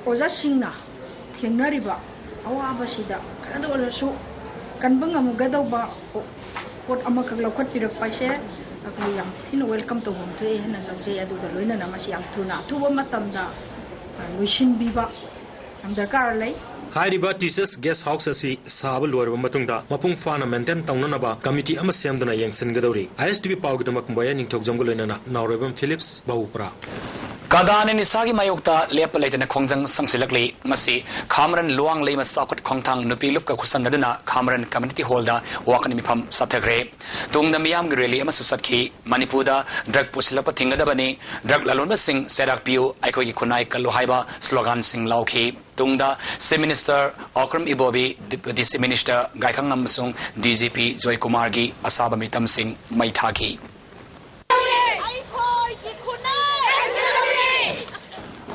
ꯑꯣꯖꯥꯁꯤꯡꯅ ꯊꯦꯡꯅꯔꯤꯕ ꯑꯋꯥꯕꯁꯤꯗ ꯈꯔꯗ ꯑꯣꯏꯔꯁꯨ ꯀꯟꯕ ꯉꯝꯒꯗꯧꯕ ꯄꯣꯠ ꯑꯃꯈꯛ ꯂꯧꯈꯠꯄꯤꯔꯛꯄ ꯍꯥꯏꯁꯦ ꯑꯩꯈꯣꯏ ꯌꯥꯝ ꯊꯤꯅ welcome ꯇꯧꯐꯝ ꯊꯣꯛꯑꯦ ꯍꯥꯏꯅ ꯂꯧꯖꯩ꯫ ꯑꯗꯨꯒ ꯂꯣꯏꯅꯅ ꯃꯁꯤ ꯌꯥꯝ ꯊꯨꯅ, ꯑꯊꯨꯕ ꯃꯇꯝꯗ, ꯑ, ꯂꯣꯏꯁꯤꯟꯕꯤꯕ ꯌꯥꯝ ꯗꯔꯀꯥꯔ ꯂꯩ꯫ ꯍꯥꯏꯔꯤꯕ ꯇꯤꯆꯔꯁ ꯒꯦꯁ ꯍꯥꯎꯁ ꯑꯁꯤ ꯁꯥꯕ ꯂꯣꯏꯔꯕ ꯃꯇꯨꯡꯗ ꯃꯄꯨꯡ ꯐꯥꯅ ꯃꯦꯟꯇꯦꯟ ꯇꯧꯅꯅꯕ ꯀꯃꯤꯇꯤ ꯑꯃ ꯁꯦꯝꯗꯨꯅ ꯌꯦꯡꯁꯤꯟꯒꯗꯧꯔꯤ꯫ ꯑꯥꯏ ꯑꯦꯁ ꯇꯤ ꯚꯤ ꯄꯥꯎꯒꯤꯗꯃꯛ ꯕꯣꯌꯥ ꯅꯤꯡꯊꯧꯖꯝꯒ ꯂꯣꯏꯅꯅ ꯅꯥꯎꯔꯦꯝꯕꯝ ꯐꯤꯂꯤꯞꯁ, ꯕꯍꯨꯄꯨꯔꯥ꯫ ꯀꯗꯥꯅ ꯅꯤꯁꯥꯒꯤ ꯃꯥꯌꯣꯛꯇ ꯂꯦꯞꯄ ꯂꯩꯇꯅ ꯈꯣꯡꯖꯪ ꯁꯪꯁꯤꯜꯂꯛꯂꯤ꯫ ꯉꯁꯤ ꯈꯥꯃꯔꯟ ꯂꯨꯋꯥꯡ ꯂꯩꯃ ꯆꯥꯎꯈꯠ ꯈꯣꯡꯊꯥꯡ ꯅꯨꯄꯤ ꯂꯨꯞꯀ ꯈꯨꯠꯁꯝꯅꯗꯨꯅ ꯈꯥꯃꯔꯟ ꯀꯝꯃ꯭ꯌꯨꯅꯤꯇꯤ ꯍꯣꯜꯗ ꯋꯥꯀꯠ ꯃꯤꯐꯝ ꯆꯠꯊꯈ꯭ꯔꯦ꯫ ꯇꯨꯡꯗ ꯃꯤꯌꯥꯝꯒꯤ ꯔꯦꯂꯤ ꯑꯃꯁꯨ ꯆꯠꯈꯤ꯫ ꯃꯅꯤꯄꯨꯔꯗ ꯗ꯭ꯔꯒ ꯄꯨꯁꯤꯜꯂꯛꯄ ꯊꯤꯡꯒꯗꯕꯅꯤ, ꯗ꯭ꯔꯒ ꯂꯂꯣꯟꯕꯁꯤꯡ ꯆꯩꯔꯥꯛ ꯄꯤꯌꯨ, ꯑꯩꯈꯣꯏꯒꯤ ꯈꯨꯟꯅꯥꯏ ꯀꯜꯂꯨ ꯍꯥꯏꯕ ꯁ꯭ꯂꯣꯒꯥꯟꯁꯤꯡ ꯂꯥꯎꯈꯤ꯫ ꯇꯨꯡꯗ chief minister Okram Ibobi, deputy chief minister ꯒꯥꯏꯈꯪ ꯑꯃꯁꯨꯡ ꯗꯤ ꯖꯤ ꯄꯤ ꯖꯣꯏ ꯀꯨꯃꯥꯔꯒꯤ ꯑꯁꯥꯕ ꯃꯤꯇꯝꯁꯤꯡ ꯃꯩ ꯊꯥꯈꯤ꯫ ꯑꯩꯈꯣꯏꯒꯤ ꯈꯨꯟꯅꯥꯏ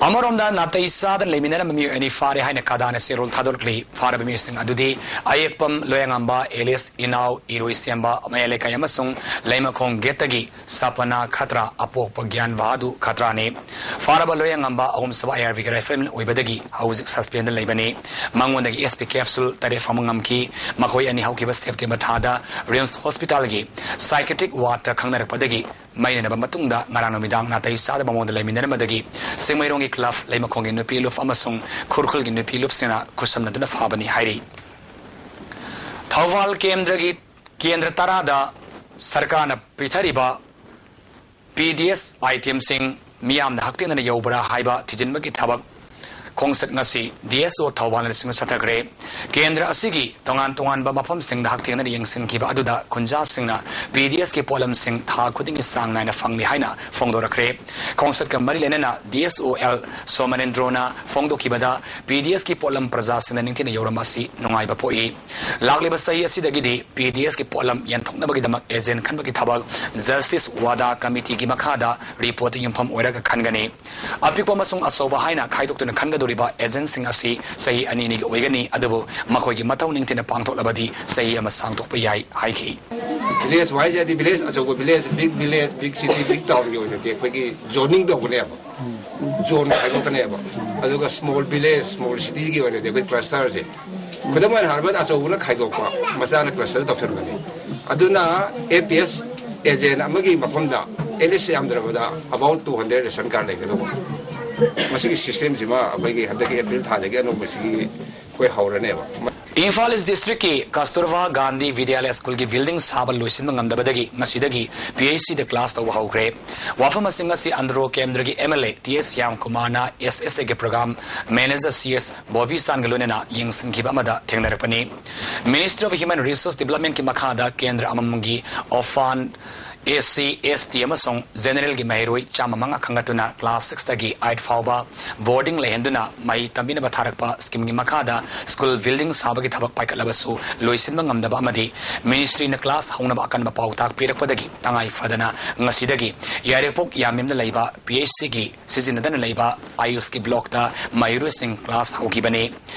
ꯑꯃꯔꯣꯝꯗ ꯅꯥꯇꯩ ꯆꯥꯗꯅ ꯂꯩꯃꯤꯟꯅꯔꯝꯕ ꯃꯤꯑꯣꯏ ꯑꯅꯤ ꯐꯥꯔꯦ ꯍꯥꯏꯅ ꯀꯗꯥꯅ ꯆꯦꯔꯣꯜ ꯊꯥꯗꯣꯔꯛꯂꯤ꯫ ꯐꯥꯔꯕ ꯃꯤꯑꯣꯏꯁꯤꯡ ꯑꯗꯨꯗꯤ ꯑꯌꯦꯛꯄꯝ ꯂꯣꯌꯥꯉꯝꯕ ꯑꯦꯂꯤꯁ, ꯏꯅꯥꯎ ꯏꯔꯣꯏ ꯁꯦꯝꯕ ꯃꯌꯥꯏ ꯂꯩꯀꯥꯏ ꯑꯃꯁꯨꯡ ꯂꯩꯃꯈꯣꯡ ꯒꯦꯠꯇꯒꯤ ꯁꯄꯅꯥ ꯈꯇ꯭ꯔꯥ, ꯑꯄꯣꯛꯄ ꯒ꯭ꯌꯥꯟ ꯕꯍꯥꯗꯨ ꯈꯇ꯭ꯔꯥꯅꯤ꯫ ꯐꯥꯔꯕ ꯂꯣꯌꯥꯉꯝꯕ ꯑꯍꯨꯝꯁꯨꯕ ꯑꯥꯏ ꯑꯥꯔ ꯕꯤꯒꯤ ꯔꯥꯏꯐꯜꯃꯦꯟ ꯑꯣꯏꯕꯗꯒꯤ ꯍꯧꯖꯤꯛ ꯁꯁꯄꯦꯟꯗ ꯂꯩꯕꯅꯤ꯫ ꯃꯉꯣꯟꯗꯒꯤ ꯑꯦꯁ ꯄꯤ ꯀꯦꯞꯁꯨꯜ ꯇꯔꯦꯠ ꯐꯪꯕ ꯉꯝꯈꯤ꯫ ꯃꯈꯣꯏ ꯑꯅꯤ ꯍꯧꯈꯤꯕ ꯁꯦꯞꯇꯦꯝꯕꯔ ꯊꯥꯗ ꯔꯤꯝꯁ ꯍꯣꯁꯄꯤꯇꯥꯜꯒꯤ ꯁꯥꯏꯀꯦꯇ꯭ꯔꯤꯛ ꯋꯥꯔꯗꯇ ꯈꯪꯅꯔꯛꯄꯗꯒꯤ ꯃꯩꯅꯅꯕ ꯃꯇꯨꯡꯗ ꯉꯔꯥꯡ ꯅꯨꯃꯤꯗꯥꯡ ꯅꯥꯇꯩ ꯆꯥꯗꯕ ꯃꯑꯣꯡꯗ ꯂꯩꯃꯤꯟꯅꯔꯝꯕꯗꯒꯤ ꯆꯤꯡꯃꯩꯔꯣꯡꯒꯤ ꯀ꯭ꯂꯕ, ꯂꯩꯃꯈꯣꯡꯒꯤ ꯅꯨꯄꯤ ꯂꯨꯞ ꯑꯃꯁꯨꯡ ꯈꯨꯔꯈꯨꯜꯒꯤ ꯅꯨꯄꯤ ꯂꯨꯞꯁꯤꯡꯅ ꯈꯨꯠꯁꯝꯅꯗꯨꯅ ꯐꯥꯕꯅꯤ ꯍꯥꯏꯔꯤ꯫ ꯊꯧꯕꯥꯜ ꯀꯦꯟꯗ꯭ꯔꯒꯤ ꯀꯦꯟꯗ꯭ꯔ ꯇꯔꯥꯗ ꯁꯔꯀꯥꯔꯅ ꯄꯤꯊꯔꯤꯕ ꯄꯤ ꯗꯤ ꯑꯦꯁ ꯑꯥꯏꯇꯦꯝꯁꯤꯡ ꯃꯤꯌꯥꯝꯅ ꯍꯛꯊꯦꯡꯅꯅ ꯌꯧꯕ꯭ꯔꯥ ꯍꯥꯏꯕ ꯊꯤꯖꯤꯟꯕꯒꯤ ꯊꯕꯛ ꯈꯣꯡꯆꯠ ꯉꯁꯤ ꯗꯤ ꯑꯦꯁ ꯑꯣ ꯊꯧꯕꯥꯜꯅ ꯂꯨꯆꯤꯡꯗꯨꯅ ꯆꯠꯊꯈ꯭ꯔꯦ꯫ ꯀꯦꯟꯗ꯭ꯔ ꯑꯁꯤꯒꯤ ꯇꯣꯉꯥꯟ ꯇꯣꯉꯥꯟꯕ ꯃꯐꯝꯁꯤꯡꯗ ꯍꯛꯊꯦꯡꯅꯅ ꯌꯦꯡꯁꯤꯟꯈꯤꯕ ꯑꯗꯨꯗ ꯈꯨꯟꯖꯥꯁꯤꯡꯅ ꯄꯤ ꯗꯤ ꯑꯦꯁꯀꯤ ꯄꯣꯠꯂꯝꯁꯤꯡ ꯊꯥ ꯈꯨꯗꯤꯡꯒꯤ ꯆꯥꯡ ꯅꯥꯏꯅ ꯐꯪꯂꯤ ꯍꯥꯏꯅ ꯐꯣꯡꯗꯣꯔꯛꯈ꯭ꯔꯦ꯫ ꯈꯣꯡꯆꯠꯀ ꯃꯔꯤ ꯂꯩꯅꯅ ꯗꯤ ꯑꯦꯁ ꯑꯣ ꯑꯦꯜ ꯁꯣꯃꯅꯦꯟꯗ꯭ꯔꯣꯅ ꯐꯣꯡꯗꯣꯛꯈꯤꯕꯗ, ꯄꯤ ꯗꯤ ꯑꯦꯁꯀꯤ ꯄꯣꯠꯂꯝ ꯄ꯭ꯔꯖꯥꯁꯤꯡꯗ ꯅꯤꯡꯊꯤꯅ ꯌꯧꯔꯝꯕ ꯑꯁꯤ ꯅꯨꯡꯉꯥꯏꯕ ꯄꯣꯛꯏ꯫ ꯂꯥꯛꯂꯤꯕ ꯆꯍꯤ ꯑꯁꯤꯗꯒꯤꯗꯤ ꯄꯤ ꯗꯤ ꯑꯦꯁꯀꯤ ꯄꯣꯠꯂꯝ ꯌꯦꯟꯊꯣꯛꯅꯕꯒꯤꯗꯃꯛ ꯑꯦꯖꯦꯟ ꯈꯟꯕꯒꯤ ꯊꯕꯛ ꯖꯁꯇꯤꯁ ꯋꯥꯗꯥ ꯀꯃꯤꯇꯤꯒꯤ ꯃꯈꯥꯗ ꯔꯤꯄꯣꯔꯠꯇ ꯌꯨꯝꯐꯝ ꯑꯣꯏꯔꯒ ꯈꯟꯒꯅꯤ꯫ ꯑꯄꯤꯛꯄ ꯑꯃꯁꯨꯡ ꯑꯆꯧꯕ ꯍꯥꯏꯅ ꯈꯥꯏꯗꯣꯛꯇꯨꯅ ꯈꯟꯒꯗꯧꯔꯤꯕ ꯑꯦꯖꯦꯟꯁꯤꯡ ꯑꯁꯤ ꯆꯍꯤ ꯑꯅꯤ ꯑꯅꯤꯒꯤ ꯑꯣꯏꯒꯅꯤ, ꯑꯗꯨꯕꯨ ꯃꯈꯣꯏꯒꯤ ꯃꯊꯧ ꯅꯤꯡꯊꯤꯅ ꯄꯥꯡꯊꯣꯛꯂꯕꯗꯤ ꯆꯍꯤ ꯑꯃ ꯁꯥꯡꯗꯣꯛꯄ ꯌꯥꯏ ꯍꯥꯏꯈꯤ꯫ ꯚꯤꯂꯦꯖ ꯋꯥꯏꯁ ꯍꯥꯏꯗꯤ ꯚꯤꯂꯦꯖ ꯑꯆꯧꯕ village, big village, big city, big ꯇꯥꯎꯟꯒꯤ ꯑꯣꯏꯅꯗꯤ ꯑꯩꯈꯣꯏꯒꯤ ꯖꯣꯅꯤꯡ ꯇꯧꯒꯅꯦꯕ, ꯖꯣꯟ ꯈꯥꯏꯗꯣꯛꯀꯅꯦꯕ꯫ ꯑꯗꯨꯒ ꯁ꯭ꯃꯣꯜ ꯚꯤꯂꯦꯖ, ꯁ꯭ꯃꯣꯜ ꯁꯤꯇꯤꯒꯤ ꯑꯣꯏꯅꯗꯤ ꯑꯩꯈꯣꯏ ꯀ꯭ꯂꯁꯇꯔꯁꯦ, ꯈꯨꯗꯝ ꯑꯣꯏꯅ ꯍꯥꯏꯔꯕꯗ ꯑꯆꯧꯕꯅ ꯈꯥꯏꯗꯣꯛꯄ, ꯃꯆꯥꯅ ꯀ꯭ꯂꯁꯇꯔ ꯇꯧꯁꯟꯕꯅꯤ꯫ ꯑꯗꯨꯅ ꯑꯦ ꯄꯤ ꯑꯦꯁ ꯑꯦꯖꯦꯟ ꯑꯃꯒꯤ ꯃꯐꯝꯗ ꯑꯦꯠꯂꯤꯁ ꯌꯥꯝꯗ꯭ꯔꯕꯗ about two hundred ration card ꯂꯩꯒꯗꯧꯕ꯫ ꯃꯁꯤꯒꯤ ꯁꯤꯁꯇꯦꯝꯁꯤꯃ ꯑꯩꯈꯣꯏꯒꯤ ꯍꯟꯗꯛꯀꯤ ꯑꯦꯄ꯭ꯔꯤꯜ ꯊꯥꯗꯒꯤ ꯑꯅꯧꯕꯁꯤꯒꯤ ꯑꯩꯈꯣꯏ ꯍꯧꯔꯅꯦꯕ꯫ ꯏꯝꯐꯥꯜ ꯏꯁ ꯗꯤꯁꯇ꯭ꯔꯤꯛꯀꯤ ꯀꯁꯇꯨꯔꯕꯥ ꯒꯥꯟꯙꯤ ꯕꯤꯗ꯭ꯌꯥꯂꯌ ꯁ꯭ꯀꯨꯜꯒꯤ ꯕꯤꯜꯗꯤꯡ ꯁꯥꯕ ꯂꯣꯏꯁꯤꯟꯕ ꯉꯝꯗꯕꯗꯒꯤ ꯉꯁꯤꯗꯒꯤ ꯄꯤ ꯑꯩꯆ ꯁꯤꯗ ꯀ꯭ꯂꯥꯁ ꯇꯧꯕ ꯍꯧꯈ꯭ꯔꯦ꯫ ꯋꯥꯐꯝ ꯑꯁꯤꯡ ꯑꯁꯤ ꯑꯟꯗ꯭ꯔꯣ ꯀꯦꯟꯗ꯭ꯔꯒꯤ ꯑꯦꯝ ꯑꯦꯜ ꯑꯦ ꯇꯤ ꯑꯦꯁ ꯁ꯭ꯌꯥꯝ ꯀꯨꯃꯥꯔꯅ ꯑꯦꯁ ꯑꯦꯁ ꯑꯦꯒꯤ ꯄ꯭ꯔꯣꯒ꯭ꯔꯥꯝ ꯃꯦꯅꯦꯖꯔ ꯁꯤ ꯑꯦꯁ ꯕꯣꯕꯤꯆꯥꯟꯒ ꯂꯣꯏꯅꯅ ꯌꯦꯡꯁꯤꯟꯈꯤꯕ ꯑꯃꯗ ꯊꯦꯡꯅꯔꯛꯄꯅꯤ꯫ ꯃꯤꯅꯤꯁꯇ꯭ꯔꯤ ꯑꯣꯐ ꯍ꯭ꯌꯨꯃꯦꯟ ꯔꯤꯁꯣꯔꯁ ꯗꯤꯕꯂꯞꯃꯦꯟꯠꯀꯤ ꯃꯈꯥꯗ ꯀꯦꯟꯗ꯭ꯔ ꯑꯃꯃꯝꯒꯤ ꯑꯣꯔꯐꯥꯟ, ꯑꯦꯁ ꯁꯤ, ꯑꯦꯁ ꯇꯤ ꯑꯃꯁꯨꯡ ꯖꯦꯅꯦꯔꯦꯜꯒꯤ ꯃꯍꯩꯔꯣꯏ ꯆꯥꯝꯃ ꯃꯉꯥ ꯈꯟꯒꯠꯇꯨꯅ ꯀ꯭ꯂꯥꯁ ꯁꯤꯛꯁꯇꯒꯤ ꯑꯩꯠ ꯐꯥꯎꯕ ꯕꯣꯔꯗꯤꯡ ꯂꯩꯍꯟꯗꯨꯅ ꯃꯍꯩ ꯇꯝꯕꯤꯅꯕ ꯊꯥꯔꯛꯄ ꯁ꯭ꯀꯤꯝꯒꯤ ꯃꯈꯥꯗ ꯁ꯭ꯀꯨꯜ ꯕꯤꯜꯗꯤꯡ ꯁꯥꯕꯒꯤ ꯊꯕꯛ ꯄꯥꯏꯈꯠꯂꯕꯁꯨ ꯂꯣꯏꯁꯤꯟꯕ ꯉꯝꯗꯕ ꯑꯃꯗꯤ ꯃꯤꯅꯤꯁꯇ꯭ꯔꯤꯅ ꯀ꯭ꯂꯥꯁ ꯍꯧꯅꯕ ꯑꯀꯟꯕ ꯄꯥꯎꯇꯥꯛ ꯄꯤꯔꯛꯄꯗꯒꯤ ꯇꯉꯥꯏ ꯐꯗꯅ ꯉꯁꯤꯗꯒꯤ ꯌꯥꯏꯔꯤꯄꯣꯛ ꯌꯥꯝꯕꯦꯝꯗ ꯂꯩꯕ ꯄꯤ ꯑꯩꯆ ꯁꯤꯒꯤ ꯁꯤꯖꯤꯟꯅꯗꯅ ꯂꯩꯕ ꯑꯥꯌꯨꯁꯀꯤ ꯕ꯭ꯂꯣꯛꯇ ꯃꯍꯩꯔꯣꯏꯁꯤꯡ ꯀ꯭ꯂꯥꯁ ꯍꯧꯈꯤꯕꯅꯤ꯫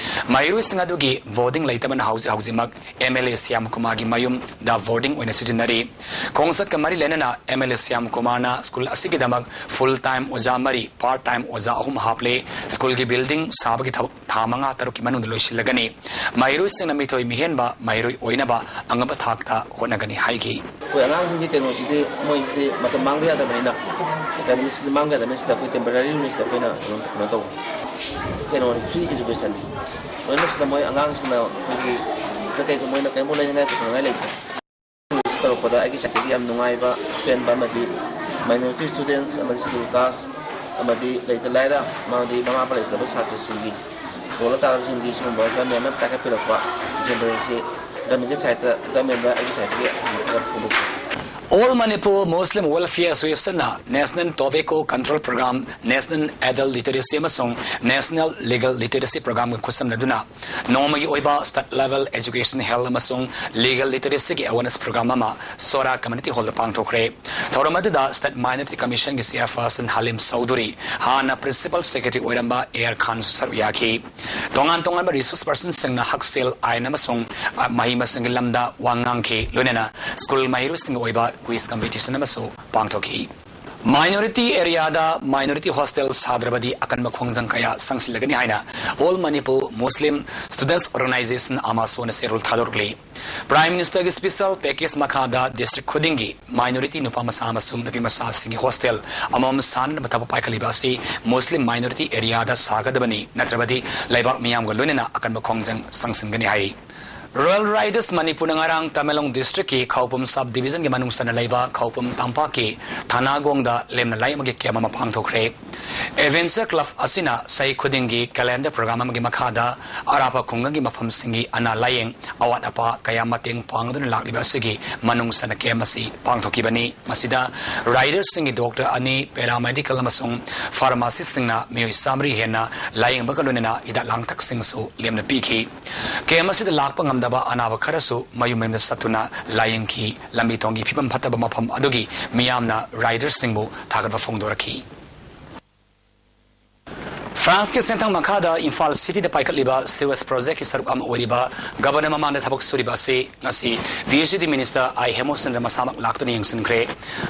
ꯃꯍꯩꯔꯣꯏꯁꯤꯡ ꯑꯗꯨꯒꯤ ꯕꯣꯔꯗꯤꯡ ꯂꯩꯇꯕꯅ ꯍꯧꯖꯤꯛ ꯍꯧꯖꯤꯛꯃꯛ ꯑꯦꯝ ꯑꯦꯜ ꯑꯦ ꯁ꯭ꯌꯥꯝ ꯀꯨꯃꯥꯔꯒꯤ ꯃꯌꯨꯝꯗ ꯕꯣꯔꯗꯤꯡ ꯑꯣꯏꯅ ꯁꯤꯖꯤꯟꯅꯔꯤ꯫ ꯈꯣꯡꯆꯠꯀ ꯃꯔꯤ ꯂꯩꯅꯅ ꯑꯦꯝ ꯑꯦꯜ ꯑꯦ ꯁ꯭ꯌꯥꯝ ꯀꯨꯃꯥꯔꯅ ꯁ꯭ꯀꯨꯜ ꯑꯁꯤꯒꯤꯗꯃꯛ ꯐꯨꯜ ꯇꯥꯏꯝ ꯑꯣꯖꯥ ꯃꯔꯤ, ꯄꯥꯔꯠ ꯇꯥꯏꯝ ꯑꯣꯖꯥ ꯑꯍꯨꯝ ꯍꯥꯞꯂꯦ꯫ ꯁ꯭ꯀꯨꯜꯒꯤ ꯕꯤꯜꯗꯤꯡ ꯁꯥꯕꯒꯤ ꯊꯕꯛ ꯊꯥ ꯃꯉꯥ ꯇꯔꯨꯛꯀꯤ ꯃꯅꯨꯡꯗ ꯂꯣꯏꯁꯤꯜꯂꯒꯅꯤ꯫ ꯃꯍꯩꯔꯣꯏꯁꯤꯡꯅ ꯃꯤꯊꯣꯏ ꯃꯤꯍꯦꯟꯕ ꯃꯍꯩꯔꯣꯏ ꯑꯣꯏꯅꯕ ꯑꯉꯝꯕ ꯊꯥꯛꯇ ꯍꯣꯠꯅꯒꯅꯤ ꯍꯥꯏꯈꯤ꯫ ꯑꯩꯈꯣꯏ ꯑꯉꯥꯡꯁꯤꯡꯒꯤ ꯀꯩꯅꯣꯁꯤꯗꯤ, ꯃꯣꯏꯁꯤꯗꯤ ꯃꯇꯝ ꯃꯥꯡꯕ ꯌꯥꯗꯕꯅꯤꯅ, ꯃꯇꯝꯁꯤꯗꯤ ꯃꯥꯡꯕ ꯌꯥꯗꯕꯅꯤꯅ ꯁꯤꯗ ꯑꯩꯈꯣꯏ ꯇꯦꯝꯄꯔꯔꯤ ꯑꯣꯏꯅ ꯁꯤꯗ ꯑꯩꯈꯣꯏꯅ ꯑꯗꯨꯝ ꯀꯩꯅꯣ ꯇꯧꯕ, ꯐ꯭ꯔꯤ ꯑꯦꯖꯨꯀꯦꯁꯟ꯫ ꯂꯣꯏꯅꯃꯛꯁꯤꯗ ꯃꯣꯏ ꯑꯉꯥꯡꯁꯤꯡꯅ ꯑꯩꯈꯣꯏꯒꯤ ꯀꯩꯗꯧ ꯃꯣꯏꯅ ꯀꯩꯝꯕꯨ ꯂꯩꯅꯤꯡꯉꯥꯏ ꯄꯨꯊꯣꯛꯅꯤꯡꯉꯥꯏ ꯂꯩꯇꯦ꯫ ꯇꯧꯔꯛꯄꯗ ꯑꯩꯒꯤ ꯁꯥꯏꯠꯇꯒꯤ ꯌꯥꯝ ꯅꯨꯡꯉꯥꯏꯕ, ꯑꯄꯦꯟꯕ ꯑꯃꯗꯤ minority students ꯑꯃꯗꯤ schedule caste ꯑꯃꯗꯤ ꯂꯩꯇ ꯂꯥꯏꯔ ꯑꯃꯗꯤ ꯃꯃꯥ ꯃꯄꯥ ꯂꯩꯇ꯭ꯔꯕ ꯁꯥꯇ꯭ꯔꯁꯤꯡꯒꯤ ꯄꯣꯜꯂ ꯇꯥꯔꯕꯁꯤꯡꯒꯤ ꯁꯤꯒꯨꯝꯕ ꯒꯃꯦꯟꯅ ꯄꯥꯏꯈꯠꯄꯤꯔꯛꯄ ꯁꯤꯒꯨꯝꯕꯁꯤ ꯒꯃꯦꯟꯒꯤ ꯁꯥꯏꯠꯇ, ꯒꯃꯦꯟꯗ ꯑꯩꯒꯤ ꯁꯥꯏꯠꯇꯒꯤ ꯊꯥꯒꯠꯄ ꯐꯣꯡꯗꯣꯛꯆꯔꯤ꯫ All Manipur Muslim Welfare Association ꯅ National Tobacco Control Program, National Adult Literacy ꯑꯃꯁꯨꯡ National Legal Literacy Program ꯒ ꯈꯨꯠꯁꯝꯅꯗꯨꯅ ꯅꯣꯡꯃꯒꯤ ꯑꯣꯏꯕ state level education, health ꯑꯃꯁꯨꯡ legal literacy ꯒꯤ awareness program ꯑꯃ ꯁꯣꯔꯥ Community Hall ꯗ ꯄꯥꯡꯊꯣꯛꯈ꯭ꯔꯦ꯫ ꯊꯧꯔꯝ ꯑꯗꯨꯗ State Minority Commission ꯒꯤ chairperson ꯍꯥꯂꯤꯝ ꯆꯧꯙꯨꯔꯤ, ꯍꯥꯟꯅ Principal Secretary ꯑꯣꯏꯔꯝꯕ ꯑꯦ ꯑꯥꯔ ꯈꯥꯟꯁꯨ ꯁꯔꯨꯛ ꯌꯥꯈꯤ꯫ ꯇꯣꯉꯥꯟ ꯇꯣꯉꯥꯟꯕ resource person ꯁꯤꯡꯅ ꯍꯛꯁꯦꯜ, ꯑꯥꯏꯟ ꯑꯃꯁꯨꯡ, ꯑ, ꯃꯍꯩ ꯃꯁꯤꯡꯒꯤ ꯂꯝꯗ ꯋꯥ ꯉꯥꯡꯈꯤ, ꯂꯣꯏꯅꯅ ꯁ꯭ꯀꯨꯜ ꯃꯍꯩꯔꯣꯏꯁꯤꯡꯒꯤ ꯑꯣꯏꯕ quiz competition ꯑꯃꯁꯨ ꯄꯥꯡꯊꯣꯛꯈꯤ꯫ Minority areaꯗ minority hostel ꯁꯥꯗ꯭ꯔꯕꯗꯤ ꯑꯀꯟꯕ ꯈꯣꯡꯖꯪ ꯀꯌꯥ ꯆꯪꯁꯤꯜꯂꯒꯅꯤ ꯍꯥꯏꯅ All Manipur Muslim Students Organization, ꯑꯃꯁꯨꯅ ꯁꯦꯔꯨꯜ ꯊꯥꯗꯣꯔꯛꯂꯤ꯫ Prime Ministerꯒꯤ special package ꯃꯈꯥꯗ district ꯈꯨꯗꯤꯡꯒꯤ minority ꯅꯨꯄꯥ ꯃꯆꯥ ꯑꯃꯁꯨꯡ ꯅꯨꯄꯤ ꯃꯆꯥꯁꯤꯡꯒꯤ hostel ꯑꯃꯃꯝ ꯁꯥꯅꯅꯕ ꯊꯕꯛ ꯄꯥꯏꯈꯠꯂꯤꯕ ꯑꯁꯤ Muslim minority areaꯗ ꯁꯥꯒꯗꯕꯅꯤ, ꯅꯠꯇ꯭ꯔꯕꯗꯤ ꯂꯩꯕꯥꯛ ꯃꯤꯌꯥꯝꯒ ꯂꯣꯏꯅꯅ ꯑꯀꯟꯕ ꯈꯣꯡꯖꯪ ꯆꯪꯁꯤꯟꯒꯅꯤ ꯍꯥꯏꯔꯤ꯫ Royal Riders ꯃꯅꯤꯄꯨꯔꯅ ꯉꯔꯥꯡ ꯇꯃꯦꯡꯂꯣꯡ districtꯀꯤ ꯈꯧꯄꯨꯝ sub divisionꯒꯤ ꯃꯅꯨꯡ ꯆꯟꯅ ꯂꯩꯕ ꯈꯧꯄꯨꯝ ꯇꯝꯄꯥꯛꯀꯤ ꯊꯅꯥꯒꯣꯡꯗ ꯂꯦꯝꯅ ꯂꯥꯏꯌꯦꯡ ꯑꯃꯒꯤ camp ꯑꯃ ꯄꯥꯡꯊꯣꯛꯈ꯭ꯔꯦ꯫ Adventure Club ꯑꯁꯤꯅ ꯆꯍꯤ ꯈꯨꯗꯤꯡꯒꯤ calendar program ꯑꯃꯒꯤ ꯃꯈꯥꯗ ꯑꯔꯥꯞꯄ ꯈꯨꯡꯒꯪꯒꯤ ꯃꯐꯝꯁꯤꯡꯒꯤ ꯑꯅꯥ ꯂꯥꯏꯌꯦꯡ, ꯑꯋꯥꯠ ꯑꯄꯥ ꯀꯌꯥ ꯃꯇꯦꯡ ꯄꯥꯡꯗꯨꯅ ꯂꯥꯛꯂꯤꯕ ꯑꯁꯤꯒꯤ ꯃꯅꯨꯡ ꯆꯟꯅ camp ꯑꯁꯤ ꯄꯥꯡꯊꯣꯛꯈꯤꯕꯅꯤ꯫ ꯃꯁꯤꯗ ridersꯁꯤꯡꯒꯤ doctor ꯑꯅꯤ, paramedical ꯑꯃꯁꯨꯡ pharmacistꯁꯤꯡꯅ ꯃꯤꯑꯣꯏ ꯆꯥꯃꯔꯤ ꯍꯦꯟꯅ ꯂꯥꯏꯌꯦꯡꯕꯒ ꯂꯣꯏꯅꯅ ꯍꯤꯗꯥꯛ ꯂꯥꯡꯊꯛꯁꯤꯡꯁꯨ ꯂꯦꯝꯅ ꯄꯤꯈꯤ꯫ Camp ꯑꯁꯤꯗ ꯂꯥꯛꯄ ꯉꯝꯗꯕ ꯑꯅꯥꯕ ꯈꯔꯁꯨ ꯃꯌꯨꯝ ꯃꯌꯨꯝꯗ ꯆꯠꯇꯨꯅ ꯂꯥꯏꯌꯦꯡꯈꯤ꯫ ꯂꯝꯕꯤ ꯊꯣꯡꯒꯤ ꯐꯤꯕꯝ ꯐꯠꯇꯕ ꯃꯐꯝ ꯑꯗꯨꯒꯤ ꯃꯤꯌꯥꯝꯅ ridersꯁꯤꯡꯕꯨ ꯊꯥꯒꯠꯄ ꯐꯣꯡꯗꯣꯔꯛꯈꯤ꯫ Franceꯀꯤ ꯁꯦꯟꯊꯪ ꯃꯈꯥꯗ ꯏꯝꯐꯥꯜ cityꯗ ꯄꯥꯏꯈꯠꯂꯤꯕ sewage projectꯀꯤ ꯁꯔꯨꯛ ꯑꯃ ꯑꯣꯏꯔꯤꯕ ꯒꯕꯔꯅꯔ ꯃꯃꯥꯡꯗ ꯊꯕꯛ ꯁꯨꯔꯤꯕ ꯑꯁꯤ ꯉꯁꯤ P H E D minister I ꯍꯦꯃꯣꯆꯟꯗ꯭ꯔ ꯃꯁꯥꯃꯛ ꯂꯥꯛꯇꯨꯅ ꯌꯦꯡꯁꯤꯟꯈ꯭ꯔꯦ꯫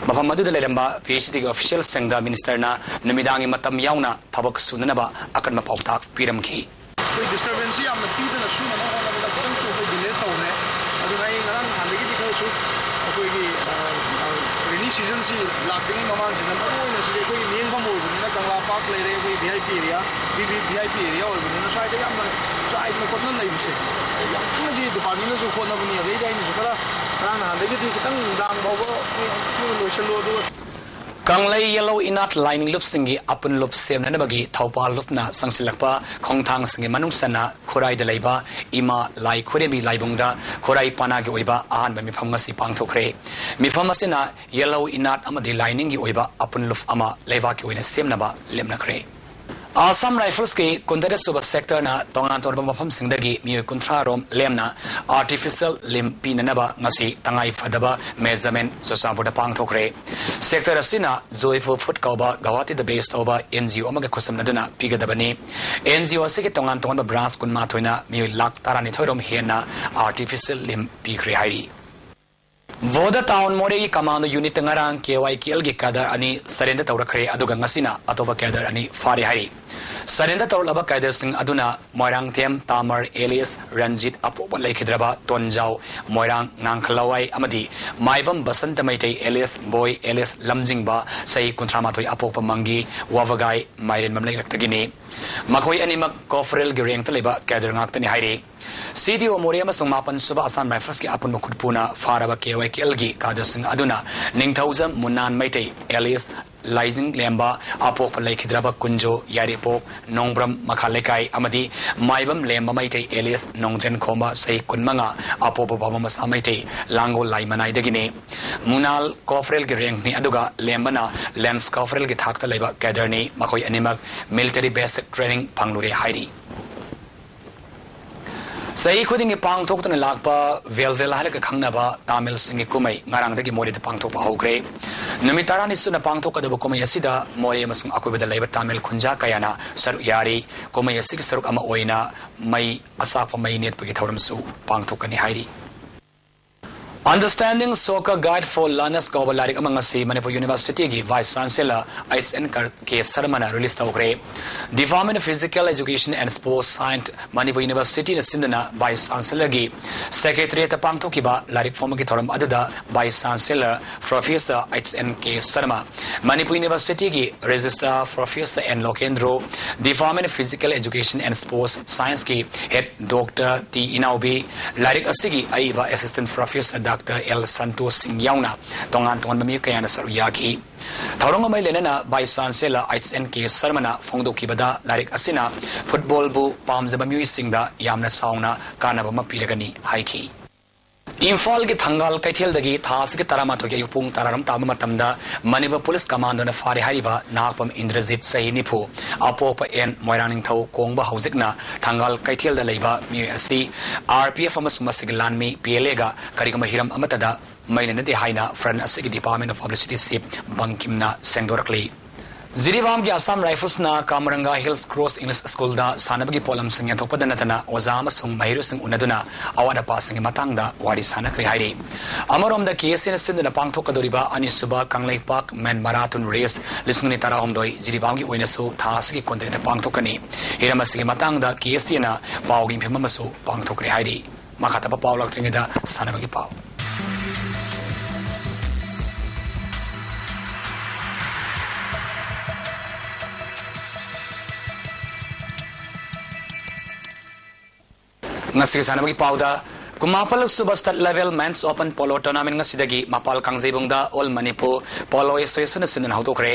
ꯃꯐꯝ ꯑꯗꯨꯗ ꯂꯩꯔꯝꯕ P H E Dꯒꯤ officialꯁꯤꯡꯗ ministerꯅ ꯅꯨꯃꯤꯗꯥꯡꯒꯤ ꯃꯇꯝ ꯌꯥꯎꯅ ꯊꯕꯛ ꯁꯨꯅꯅꯕ ꯑꯀꯟꯕ ꯄꯥꯎꯇꯥꯛ ꯄꯤꯔꯝꯈꯤ꯫ ꯑꯩꯈꯣꯏ disturbance ꯌꯥꯝꯅ ꯄꯤꯗꯅ ꯁꯨꯅꯕ ꯍꯣꯠꯅꯕꯗ ꯈꯤꯇꯪꯁꯨ ꯑꯩꯈꯣꯏ delay ꯇꯧꯔꯦ꯫ ꯑꯗꯨꯅ ꯑꯩ ꯉꯔꯥꯡ ꯅꯍꯥꯟꯗꯒꯤꯗꯤ ꯈꯔꯁꯨ ꯑꯩꯈꯣꯏꯒꯤ, ꯑ, ꯑ, rainy seasonꯁꯤ ꯂꯥꯛꯇ꯭ꯔꯤꯉꯩ ꯃꯃꯥꯡꯁꯤꯗ ꯃꯔꯨ ꯑꯣꯏꯅ ꯁꯤꯗꯤ ꯑꯩꯈꯣꯏꯒꯤ ꯂꯦꯡꯐꯝ ꯑꯣꯏꯕꯅꯤꯅ, ꯀꯪꯂꯥ park ꯂꯩꯔꯦ, ꯑꯩꯈꯣꯏ V I P area, V V, V I P area ꯑꯣꯏꯕꯅꯤꯅ ꯁ꯭ꯋꯥꯏꯗ ꯌꯥꯝꯅ ꯆꯥꯏꯗꯅ ꯈꯣꯠꯇꯅ ꯂꯩꯕꯁꯦ ꯌꯥꯝ ꯀꯟꯅꯗꯤ departmentꯅꯁꯨ ꯍꯣꯠꯅꯕꯅꯤ꯫ ꯑꯗꯩꯗꯤ ꯑꯩꯅꯁꯨ ꯈꯔ ꯉꯔꯥꯡ ꯅꯍꯥꯟꯗꯒꯤꯗꯤ ꯈꯤꯇꯪ ꯅꯨꯡꯗꯥꯡ ꯐꯥꯎꯕ ꯊꯨꯅ ꯂꯣꯏꯁꯤꯜꯂꯣ, ꯑꯗꯨꯒ ꯀꯪꯂꯩ ꯌꯦꯜꯍꯧ ꯏꯅꯥꯠ ꯂꯥꯏꯅꯤꯡ ꯂꯨꯞꯁꯤꯡꯒꯤ ꯑꯄꯨꯟ ꯂꯨꯞ ꯁꯦꯝꯅꯅꯕꯒꯤ ꯊꯧꯕꯥꯜ ꯂꯨꯞꯅ ꯆꯪꯁꯤꯜꯂꯛꯄ ꯈꯣꯡꯊꯥꯡꯁꯤꯡꯒꯤ ꯃꯅꯨꯡ ꯆꯟꯅ ꯈꯨꯔꯥꯏꯗ ꯂꯩꯕ ꯏꯃꯥ ꯂꯥꯏ ꯈꯨꯔꯦꯝꯕꯤ ꯂꯥꯏꯕꯨꯡꯗ ꯈꯨꯔꯥꯏ ꯄꯅꯥꯒꯤ ꯑꯣꯏꯕ ꯑꯍꯥꯟꯕ ꯃꯤꯐꯝ ꯉꯁꯤ ꯄꯥꯡꯊꯣꯛꯈ꯭ꯔꯦ꯫ ꯃꯤꯐꯝ ꯑꯁꯤꯅ ꯌꯦꯜꯍꯧ ꯏꯅꯥꯠ ꯑꯃꯗꯤ ꯂꯥꯏꯅꯤꯡꯒꯤ ꯑꯣꯏꯕ ꯑꯄꯨꯟ ꯂꯨꯞ ꯑꯃ ꯂꯩꯕꯥꯛꯀꯤ ꯑꯣꯏꯅ ꯁꯦꯝꯅꯕ ꯂꯦꯞꯅꯈ꯭ꯔꯦ꯫ Assam Riflesꯀꯤ ꯀꯨꯟꯇꯔꯦꯠ ꯁꯨꯕ sectorꯅ ꯇꯣꯉꯥꯟ ꯇꯣꯉꯥꯟꯕ ꯃꯐꯝꯁꯤꯡꯗꯒꯤ ꯃꯤꯑꯣꯏ ꯀꯨꯟꯊ꯭ꯔꯥ ꯔꯣꯝ ꯂꯦꯝꯅ artificial limb ꯄꯤꯅꯅꯕ ꯉꯁꯤ ꯇꯉꯥꯏ ꯐꯗꯕ measurement ꯆꯨꯔꯆꯥꯟꯄꯨꯔꯗ ꯄꯥꯡꯊꯣꯛꯈ꯭ꯔꯦ꯫ Sector ꯑꯁꯤꯅ Joyful Food ꯀꯧꯕ ꯒꯧꯍꯥꯇꯤꯗ base ꯇꯧꯕ N G O ꯑꯃꯒ ꯈꯨꯠꯁꯝꯅꯗꯨꯅ ꯄꯤꯒꯗꯕꯅꯤ꯫ N G O ꯑꯁꯤꯒꯤ ꯇꯣꯉꯥꯟ ꯇꯣꯉꯥꯟꯕ branch ꯀꯨꯟꯃꯥꯊꯣꯏꯅ ꯃꯤꯑꯣꯏ ꯂꯥꯈ ꯇꯔꯥꯅꯤꯊꯣꯏ ꯔꯣꯝ ꯍꯦꯟꯅ artificial limb ꯄꯤꯈ꯭ꯔꯦ ꯍꯥꯏꯔꯤ꯫ ꯚꯣꯗ ꯇꯥꯎꯟ ꯃꯣꯔꯦꯒꯤ ꯀꯃꯥꯟꯗꯣ ꯌꯨꯅꯤꯠꯇ ꯉꯔꯥꯡ ꯀꯦ ꯋꯥꯏ ꯀꯦ ꯑꯦꯜꯒꯤ ꯀꯦꯗꯔ ꯑꯅꯤ ꯁꯔꯦꯟꯗꯔ ꯇꯧꯔꯛꯈ꯭ꯔꯦ, ꯑꯗꯨꯒ ꯉꯁꯤꯅ ꯑꯇꯣꯞꯄ ꯀꯦꯗꯔ ꯑꯅꯤ ꯐꯥꯔꯦ ꯍꯥꯏꯔꯤ꯫ ꯁꯔꯦꯟꯗꯔ ꯇꯧꯔꯛꯂꯕ ꯀꯦꯗꯔꯁꯤꯡ ꯑꯗꯨꯅ ꯃꯣꯏꯔꯥꯡꯊꯦꯝ ꯇꯥꯃꯔ ꯑꯦꯂꯤꯌꯁ ꯔꯟꯖꯤꯠ ꯑꯄꯣꯛꯄ ꯂꯩꯈꯤꯗ꯭ꯔꯕ ꯇꯣꯟꯖꯥꯎ, ꯃꯣꯏꯔꯥꯡ ꯉꯥꯡꯈꯂꯋꯥꯏ ꯑꯃꯗꯤ ꯃꯥꯏꯕꯝ ꯕꯁꯟꯇ ꯃꯩꯇꯩ ꯑꯦꯂꯤꯌꯁ ꯕꯣꯏ ꯑꯦꯂꯤꯌꯁ ꯂꯝꯖꯤꯡꯕ ꯆꯍꯤ ꯀꯨꯟꯊ꯭ꯔꯥ ꯃꯥꯊꯣꯏ ꯑꯄꯣꯛꯄ ꯃꯪꯒꯤ ꯋꯥꯕꯒꯥꯏ ꯃꯥꯏꯔꯦꯟꯕꯝ ꯂꯩꯔꯛꯇꯒꯤꯅꯤ꯫ ꯃꯈꯣꯏ ꯑꯅꯤꯃꯛ ꯀꯣꯐꯔꯦꯜꯒꯤ ꯔꯦꯡꯛꯇ ꯂꯩꯕ ꯀꯦꯗꯔ ꯉꯥꯛꯇꯅꯤ ꯍꯥꯏꯔꯤ꯫ ꯁꯤ ꯗꯤ ꯑꯣ ꯃꯣꯔꯦ ꯑꯃꯁꯨꯡ ꯃꯥꯄꯟ ꯁꯨꯕ ꯑꯁꯥꯝ ꯔꯥꯏꯐꯜꯁꯀꯤ ꯑꯄꯨꯟꯕ ꯈꯨꯠꯄꯨꯅ ꯐꯥꯔꯕ ꯀꯦ ꯋꯥꯏ ꯀꯦ ꯑꯦꯜꯒꯤ ꯀꯥꯗꯔꯁꯤꯡ ꯑꯗꯨꯅ ꯅꯤꯡꯊꯧꯖꯝ ꯃꯨꯟꯅꯥꯟ ꯃꯩꯇꯩ ꯑꯦꯂꯤꯁ ꯂꯥꯏꯖꯤꯡ ꯂꯦꯝꯕ, ꯑꯄꯣꯛꯄ ꯂꯩꯈꯤꯗ꯭ꯔꯕ ꯀꯨꯟꯖꯣ ꯌꯥꯏꯔꯤꯄꯣꯛ ꯅꯣꯡꯕ꯭ꯔꯝ ꯃꯈꯥ ꯂꯩꯀꯥꯏ ꯑꯃꯗꯤ ꯃꯥꯏꯕꯝ ꯂꯦꯝꯕ ꯃꯩꯇꯩ ꯑꯦꯂꯤꯁ ꯅꯣꯡꯗ꯭ꯔꯦꯟ ꯈꯣꯝꯕ ꯆꯍꯤ ꯀꯨꯟꯃꯉꯥ, ꯑꯄꯣꯛꯄ ꯕꯥꯕ ꯃꯁꯥ ꯃꯩꯇꯩ ꯂꯥꯡꯒꯣꯜ ꯂꯥꯏ ꯃꯅꯥꯏꯗꯒꯤꯅꯤ꯫ ꯃꯨꯅꯥꯜ ꯀꯣꯐꯔꯦꯜꯒꯤ ꯔꯦꯡꯛꯅꯤ, ꯑꯗꯨꯒ ꯂꯦꯝꯕꯅ ꯂꯦꯟꯁ ꯀꯣꯐꯔꯦꯜꯒꯤ ꯊꯥꯛꯇ ꯂꯩꯕ ꯀꯦꯗꯔꯅꯤ꯫ ꯃꯈꯣꯏ ꯑꯅꯤꯃꯛ ꯃꯤꯂꯤꯇꯔꯤ ꯕꯦꯁꯤꯛ ꯇ꯭ꯔꯦꯅꯤꯡ ꯐꯪꯂꯨꯔꯦ ꯍꯥꯏꯔꯤ꯫ ꯆꯍꯤ ꯈꯨꯗꯤꯡꯒꯤ ꯄꯥꯡꯊꯣꯛꯇꯨꯅ ꯂꯥꯛꯄ ꯚꯦꯜꯚꯦꯜ ꯍꯥꯏꯔꯒ ꯈꯪꯅꯕ ꯇꯥꯃꯤꯜꯁꯤꯡꯒꯤ ꯀꯨꯝꯍꯩ ꯉꯔꯥꯡꯗꯒꯤ ꯃꯣꯔꯦꯗ ꯄꯥꯡꯊꯣꯛꯄ ꯍꯧꯈ꯭ꯔꯦ꯫ ꯅꯨꯃꯤꯠ ꯇꯔꯥꯅꯤ ꯆꯨꯞꯅ ꯄꯥꯡꯊꯣꯛꯀꯗꯕ ꯀꯨꯝꯍꯩ ꯑꯁꯤꯗ ꯃꯣꯔꯦ ꯑꯃꯁꯨꯡ ꯑꯀꯣꯏꯕꯗ ꯂꯩꯕ ꯇꯥꯃꯤꯜ ꯈꯨꯟꯖꯥ ꯀꯌꯥꯅ ꯁꯔꯨꯛ ꯌꯥꯔꯤ꯫ ꯀꯨꯝꯍꯩ ꯑꯁꯤꯒꯤ ꯁꯔꯨꯛ ꯑꯃ ꯑꯣꯏꯅ ꯃꯩ, ꯑꯆꯥꯛꯄ ꯃꯩ ꯅꯦꯠꯄꯒꯤ ꯊꯧꯔꯝꯁꯨ ꯄꯥꯡꯊꯣꯛꯀꯅꯤ ꯍꯥꯏꯔꯤ꯫ Understanding Soccer Guide for Learners ꯀꯧꯕ ꯂꯥꯏꯔꯤꯛ ꯑꯃ ꯉꯁꯤ ꯃꯅꯤꯄꯨꯔ ꯌꯨꯅꯤꯚꯔꯁꯤꯇꯤꯒꯤ vice chancellor H N K ꯁꯔꯃꯅ ꯔꯤꯂꯤꯖ ꯇꯧꯈ꯭ꯔꯦ꯫ Department of Physical Education and Sports Science, Manipur ꯌꯨꯅꯤꯚꯔꯁꯤꯇꯤꯅ ꯁꯤꯟꯗꯨꯅ ꯚꯥꯏꯁ ꯆꯥꯟꯁꯦꯂꯔꯒꯤ ꯁꯦꯀ꯭ꯔꯦꯇꯔꯤꯌꯦꯠꯇ ꯄꯥꯡꯊꯣꯛꯈꯤꯕ ꯂꯥꯏꯔꯤꯛ ꯐꯣꯡꯕꯒꯤ ꯊꯧꯔꯝ ꯑꯗꯨꯗ vice chancellor professor H N K Sharma, Manipur ꯌꯨꯅꯤꯚꯔꯁꯤꯇꯤꯒꯤ registrar professor N Lokendro, Department of Physical Education and Sports Science ꯀꯤ ꯍꯦꯗ ꯗꯣꯛꯇꯔ ꯇꯤ ꯏꯅꯥꯎꯕꯤ, ꯂꯥꯏꯔꯤꯛ ꯑꯁꯤꯒꯤ ꯑꯏꯕ assistant professor doctor L Santosh Singh ꯌꯥꯎꯅ ꯇꯣꯉꯥꯟ ꯇꯣꯉꯥꯟꯕ ꯃꯤꯑꯣꯏ ꯀꯌꯥꯅ ꯁꯔꯨꯛ ꯌꯥꯈꯤ꯫ ꯊꯧꯔꯝ ꯑꯃꯒꯤ ꯂꯣꯏꯅꯅ vice chancellor H N K ꯁꯔꯃꯅ ꯐꯣꯡꯗꯣꯛꯈꯤꯕꯗ, ꯂꯥꯏꯔꯤꯛ ꯑꯁꯤꯅ ꯐꯨꯠꯕꯣꯜꯕꯨ ꯄꯥꯝꯖꯕ ꯃꯤꯑꯣꯏꯁꯤꯡꯗ ꯌꯥꯝꯅ ꯆꯥꯎꯅ ꯀꯥꯟꯅꯕ ꯑꯃ ꯄꯤꯔꯒꯅꯤ ꯍꯥꯏꯈꯤ꯫ ꯏꯝꯐꯥꯜꯒꯤ ꯊꯪꯒꯥꯜ ꯀꯩꯊꯦꯜꯗꯒꯤ ꯊꯥ ꯑꯁꯤꯒꯤ ꯇꯔꯥꯃꯥꯊꯣꯏꯒꯤ ꯑꯌꯨꯛ ꯄꯨꯡ ꯇꯔꯥꯔꯣꯝ ꯇꯥꯕ ꯃꯇꯝꯗ ꯃꯅꯤꯄꯨꯔ ꯄꯨꯂꯤꯁ ꯀꯃꯥꯟꯗꯣꯅ ꯐꯥꯔꯦ ꯍꯥꯏꯔꯤꯕ ꯅꯍꯥꯛꯄꯝ ꯏꯟꯗ꯭ꯔꯖꯤꯠ, ꯆꯍꯤ ꯅꯤꯐꯨ, ꯑꯄꯣꯛꯄ ꯑꯦꯟ ꯃꯣꯏꯔꯥꯡꯅꯤꯡꯊꯧ ꯀꯣꯡꯕ, ꯍꯧꯖꯤꯛꯅ ꯊꯪꯒꯥꯜ ꯀꯩꯊꯦꯜꯗ ꯂꯩꯕ ꯃꯤꯑꯣꯏ ꯑꯁꯤ ꯑꯥꯔ ꯄꯤ ꯑꯦꯐ ꯑꯃꯁꯨꯡ ꯃꯁꯤꯒꯤ ꯂꯥꯟꯃꯤ ꯄꯤ ꯑꯦꯜ ꯑꯦꯒ ꯀꯔꯤꯒꯨꯝꯕ ꯍꯤꯔꯝ ꯑꯃꯠꯇꯗ ꯃꯩ ꯂꯩꯅꯗꯦ ꯍꯥꯏꯅ ꯐ꯭ꯔꯟ ꯑꯁꯤꯒꯤ Department of Publicity ꯆꯤꯐ ꯕꯪꯀꯤꯝꯅ ꯁꯦꯡꯗꯣꯔꯛꯂꯤ꯫ ꯖꯤꯔꯤꯕꯥꯝꯒꯤ ꯑꯁꯥꯝ ꯔꯥꯏꯐꯜꯁꯅ ꯀꯥꯃꯔꯪꯒꯥ ꯍꯤꯜꯁ ꯀ꯭ꯔꯣꯁ ꯏꯪꯂꯤꯁ ꯁ꯭ꯀꯨꯜꯗ ꯁꯥꯟꯅꯕꯒꯤ ꯄꯣꯠꯂꯝꯁꯤꯡ ꯌꯦꯟꯊꯣꯛꯄꯗ ꯅꯠꯇꯅ ꯑꯣꯖꯥ ꯑꯃꯁꯨꯡ ꯃꯍꯩꯔꯣꯏꯁꯤꯡ ꯎꯅꯗꯨꯅ ꯑꯋꯥꯠ ꯑꯄꯥꯁꯤꯡꯒꯤ ꯃꯇꯥꯡꯗ ꯋꯥꯔꯤ ꯁꯥꯟꯅꯈ꯭ꯔꯦ ꯍꯥꯏꯔꯤ꯫ ꯑꯃꯔꯣꯝꯗ, ꯀꯦ ꯑꯦꯁ ꯑꯦꯅ ꯁꯤꯟꯗꯨꯅ ꯄꯥꯡꯊꯣꯛꯀꯗꯧꯔꯤꯕ ꯑꯅꯤꯁꯨꯕ ꯀꯪꯂꯩꯄꯥꯛ ꯃꯦꯟ ꯃꯔꯥꯊꯣꯟ ꯔꯦꯁ ꯂꯤꯁꯤꯡ ꯑꯅꯤ ꯇꯔꯥꯍꯨꯝꯗꯣꯏ ꯖꯤꯔꯤꯕꯥꯝꯒꯤ ꯑꯣꯏꯅꯁꯨ ꯊꯥ ꯑꯁꯤꯒꯤ ꯀꯨꯟꯇꯔꯦꯠꯇ ꯄꯥꯡꯊꯣꯛꯀꯅꯤ꯫ ꯍꯤꯔꯝ ꯑꯁꯤꯒꯤ ꯃꯇꯥꯡꯗ ꯀꯦ ꯑꯦꯁ ꯑꯦꯅ ꯄꯥꯎꯒꯤ ꯃꯤꯐꯝ ꯑꯃꯁꯨ ꯄꯥꯡꯊꯣꯛꯈ꯭ꯔꯦ ꯍꯥꯏꯔꯤ꯫ ꯃꯈꯥ ꯇꯥꯕ ꯄꯥꯎ ꯂꯥꯛꯇ꯭ꯔꯤꯉꯩꯗ ꯁꯥꯟꯅꯕꯒꯤ ꯄꯥꯎ꯫ ꯉꯁꯤꯒꯤ ꯁꯥꯟꯅꯕꯒꯤ ꯄꯥꯎꯗ, ꯀꯨꯟꯃꯥꯄꯜ ꯁꯨꯕ State Level Men's Open Polo Tournament ꯉꯁꯤꯗꯒꯤ ꯃꯄꯥꯜ ꯀꯥꯡꯖꯩꯕꯨꯡꯗ All Manipur Polo Association ꯁꯤꯟꯗꯨꯅ ꯍꯧꯗꯣꯛꯈ꯭ꯔꯦ꯫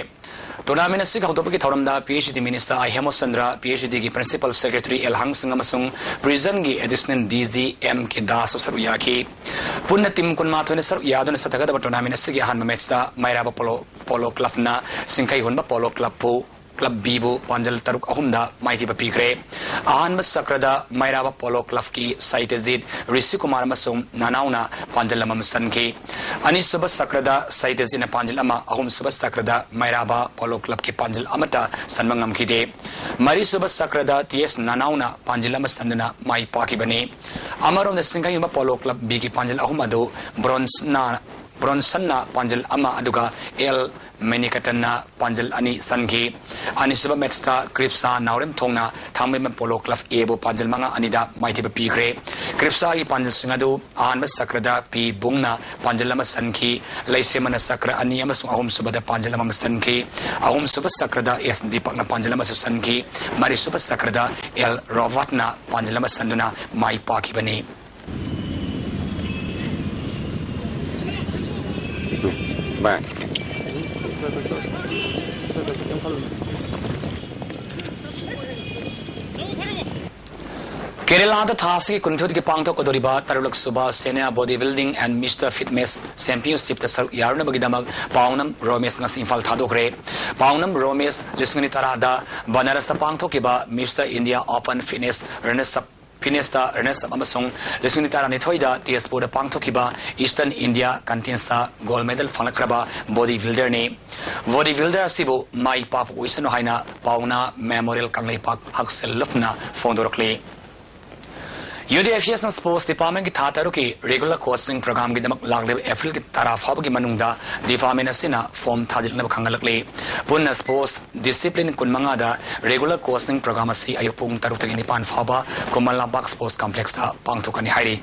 Tournament ꯑꯁꯤꯒꯤ ꯍꯧꯗꯣꯛꯄꯒꯤ ꯊꯧꯔꯝꯗ P H D Minister I Hemachandra, P H ꯗꯤꯒꯤ Principal Secretary ꯑꯦꯜ ꯍꯪꯁꯤꯡ ꯑꯃꯁꯨꯡ Prisonꯒꯤ Additional D G M K ꯗꯥꯁꯁꯨ ꯁꯔꯨꯛ ꯌꯥꯈꯤ꯫ ꯄꯨꯟꯅ team ꯀꯨꯟꯃꯥꯊꯣꯏꯅ ꯁꯔꯨꯛ ꯌꯥꯗꯨꯅ ꯆꯠꯊꯒꯗꯕ tournament ꯑꯁꯤꯒꯤ ꯑꯍꯥꯟꯕ matchꯇ ꯃꯩꯔꯥꯕ Polo, Polo Clubꯅ ꯁꯤꯡꯈꯩ ꯍꯨꯟꯕ Polo Clubꯄꯨ, Club Bꯕꯨ ꯄꯥꯟꯖꯜ ꯇꯔꯨꯛ ꯑꯍꯨꯝꯗ ꯃꯥꯏꯊꯤꯕ ꯄꯤꯈ꯭ꯔꯦ꯫ ꯑꯍꯥꯟꯕ ꯆꯀ꯭ꯔꯗ ꯃꯩꯔꯥꯕ Polo Clubꯀꯤ ꯁꯩꯇꯖꯤꯠ ꯔꯤꯁꯤꯀꯨꯃꯥꯔ ꯑꯃꯁꯨꯡ ꯅꯅꯥꯎꯅ ꯄꯥꯟꯖꯜ ꯑꯃ ꯆꯟꯈꯤ꯫ ꯑꯅꯤꯁꯨꯕ ꯆꯀ꯭ꯔꯗ ꯁꯩꯇꯖꯤꯠꯅ ꯄꯥꯟꯖꯜ ꯑꯃ, ꯑꯍꯨꯝꯁꯨꯕ ꯆꯀ꯭ꯔꯗ ꯃꯩꯔꯥꯕ Polo Clubꯀꯤ ꯄꯥꯟꯖꯜ ꯑꯃꯠꯇ ꯆꯟꯕ ꯉꯝꯈꯤꯗꯦ꯫ ꯃꯔꯤꯁꯨꯕ ꯆꯀ꯭ꯔꯗ ꯇꯤ ꯑꯦꯁ ꯅꯅꯥꯎꯅ ꯄꯥꯟꯖꯜ ꯑꯃ ꯆꯟꯗꯨꯅ ꯃꯥꯏ ꯄꯥꯛꯈꯤꯕꯅꯤ꯫ ꯑꯃꯔꯣꯝꯗ ꯁꯤꯡꯈꯩ ꯍꯨꯟꯕ Polo Club Bꯒꯤ ꯄꯥꯟꯖꯜ ꯑꯍꯨꯝ ꯑꯗꯨ ꯕ꯭ꯔꯣꯟꯁꯅ, ꯕ꯭ꯔꯣꯟꯁꯟꯅ ꯄꯥꯟꯖꯜ ꯑꯃ ꯑꯗꯨꯒ ꯑꯦꯜ ꯃꯦꯅꯤꯀꯇꯟꯅ ꯄꯥꯟꯖꯜ ꯑꯅꯤ ꯆꯟꯈꯤ꯫ ꯑꯅꯤꯁꯨꯕ matchꯇ ꯀ꯭ꯔꯤꯞꯁꯥ ꯅꯥꯎꯔꯦꯝꯊꯣꯡꯅ ꯊꯥꯡꯃꯩꯕꯟ Polo Club Aꯕꯨ ꯄꯥꯟꯖꯜ ꯃꯉꯥ ꯑꯅꯤꯗ ꯃꯥꯏꯊꯤꯕ ꯄꯤꯈ꯭ꯔꯦ꯫ ꯀ꯭ꯔꯤꯞꯁꯥꯒꯤ ꯄꯥꯟꯖꯜꯁꯤꯡ ꯑꯗꯨ ꯑꯍꯥꯟꯕ ꯆꯀ꯭ꯔꯗ ꯄꯤ ꯕꯨꯡꯅ ꯄꯥꯟꯖꯜ ꯑꯃ ꯆꯟꯈꯤ, ꯂꯩꯁꯦꯝꯕꯅ ꯆꯀ꯭ꯔ ꯑꯅꯤ ꯑꯃꯁꯨꯡ ꯑꯍꯨꯝꯁꯨꯕꯗ ꯄꯥꯟꯖꯜ ꯑꯃ ꯆꯟꯈꯤ, ꯑꯍꯨꯝꯁꯨꯕ ꯆꯀ꯭ꯔꯗ ꯑꯦꯁ ꯗꯤꯄꯛꯅ ꯄꯥꯟꯖꯜ ꯑꯃꯁꯨ ꯆꯟꯈꯤ, ꯃꯔꯤꯁꯨꯕ ꯆꯀ꯭ꯔꯗ ꯑꯦꯜ ꯔꯣꯕꯥꯔꯠꯅ ꯄꯥꯟꯖꯜ ꯑꯃ ꯆꯟꯗꯨꯅ ꯃꯥꯏ ꯄꯥꯛꯈꯤꯕꯅꯤ꯫ Bye. ꯀꯦꯔꯦꯂꯥꯗ ꯊꯥ ꯑꯁꯤꯒꯤ ꯀꯨꯟꯅꯤꯊꯣꯏꯗꯒꯤ ꯄꯥꯡꯊꯣꯛꯀꯗꯧꯔꯤꯕ ꯇꯔꯨꯛꯂꯛ ꯁꯨꯕ Senior Bodybuilding and Mister Fitness Championshipꯇ ꯁꯔꯨꯛ ꯌꯥꯔꯨꯅꯕꯒꯤꯗꯃꯛ ꯄꯥꯎꯅꯝ ꯔꯣꯃꯦꯁ ꯉꯁꯤ ꯏꯝꯐꯥꯜ ꯊꯥꯗꯣꯛꯈ꯭ꯔꯦ꯫ ꯄꯥꯎꯅꯝ ꯔꯣꯃꯦꯁ ꯂꯤꯁꯤꯡ ꯑꯅꯤ ꯇꯔꯥꯗ ꯕꯅꯥꯔꯁꯇ ꯄꯥꯡꯊꯣꯛꯈꯤꯕ Mister India Open Fitness Runners-Up ꯐꯤꯠꯅꯦꯁꯇ ꯔꯅꯔꯁ ꯑꯞ ꯑꯃꯁꯨꯡ ꯂꯤꯁꯤꯡ ꯑꯅꯤ ꯇꯔꯥꯅꯤꯊꯣꯏꯗ ꯇꯦꯖꯄꯨꯔꯗ ꯄꯥꯡꯊꯣꯛꯈꯤꯕ eastern India contest gold medal ꯐꯪꯂꯛꯈ꯭ꯔꯕ ꯕꯣꯗꯤ ꯕꯤꯜꯗꯔꯅꯤ꯫ ꯕꯣꯗꯤ ꯕꯤꯜꯗꯔ ꯑꯁꯤꯕꯨ ꯃꯥꯏ ꯄꯥꯛꯄ ꯑꯣꯏꯁꯅꯨ ꯍꯥꯏꯅ ꯄꯥꯎꯅꯥ ꯃꯦꯃꯣꯔꯤꯌꯦꯜ ꯀꯪꯂꯩꯄꯥꯛ ꯍꯛꯁꯦꯜ ꯂꯨꯞꯅ ꯐꯣꯡꯗꯣꯔꯛꯂꯤ꯫ UD Aviation Sports Departmentꯀꯤ ꯊꯥ ꯇꯔꯨꯛꯀꯤ regular coaching programꯒꯤꯗꯃꯛ ꯂꯥꯛꯂꯤꯕ ꯑꯦꯄ꯭ꯔꯤꯜꯒꯤ ꯇꯔꯥ ꯐꯥꯎꯕꯒꯤ ꯃꯅꯨꯡꯗ department ꯑꯁꯤꯅ form ꯊꯥꯖꯤꯜꯂꯛꯅꯕ ꯈꯪꯍꯜꯂꯛꯂꯤ꯫ ꯄꯨꯟꯅ sports discipline ꯀꯨꯟꯃꯉꯥꯗ regular coaching program ꯑꯁꯤ ꯑꯌꯨꯛ ꯄꯨꯡ ꯇꯔꯨꯛꯇꯒꯤ ꯅꯤꯄꯥꯟ ꯐꯥꯎꯕ ꯈꯨꯃꯟ ꯂꯝꯄꯥꯛ Sports Complexꯇ ꯄꯥꯡꯊꯣꯛꯀꯅꯤ ꯍꯥꯏꯔꯤ꯫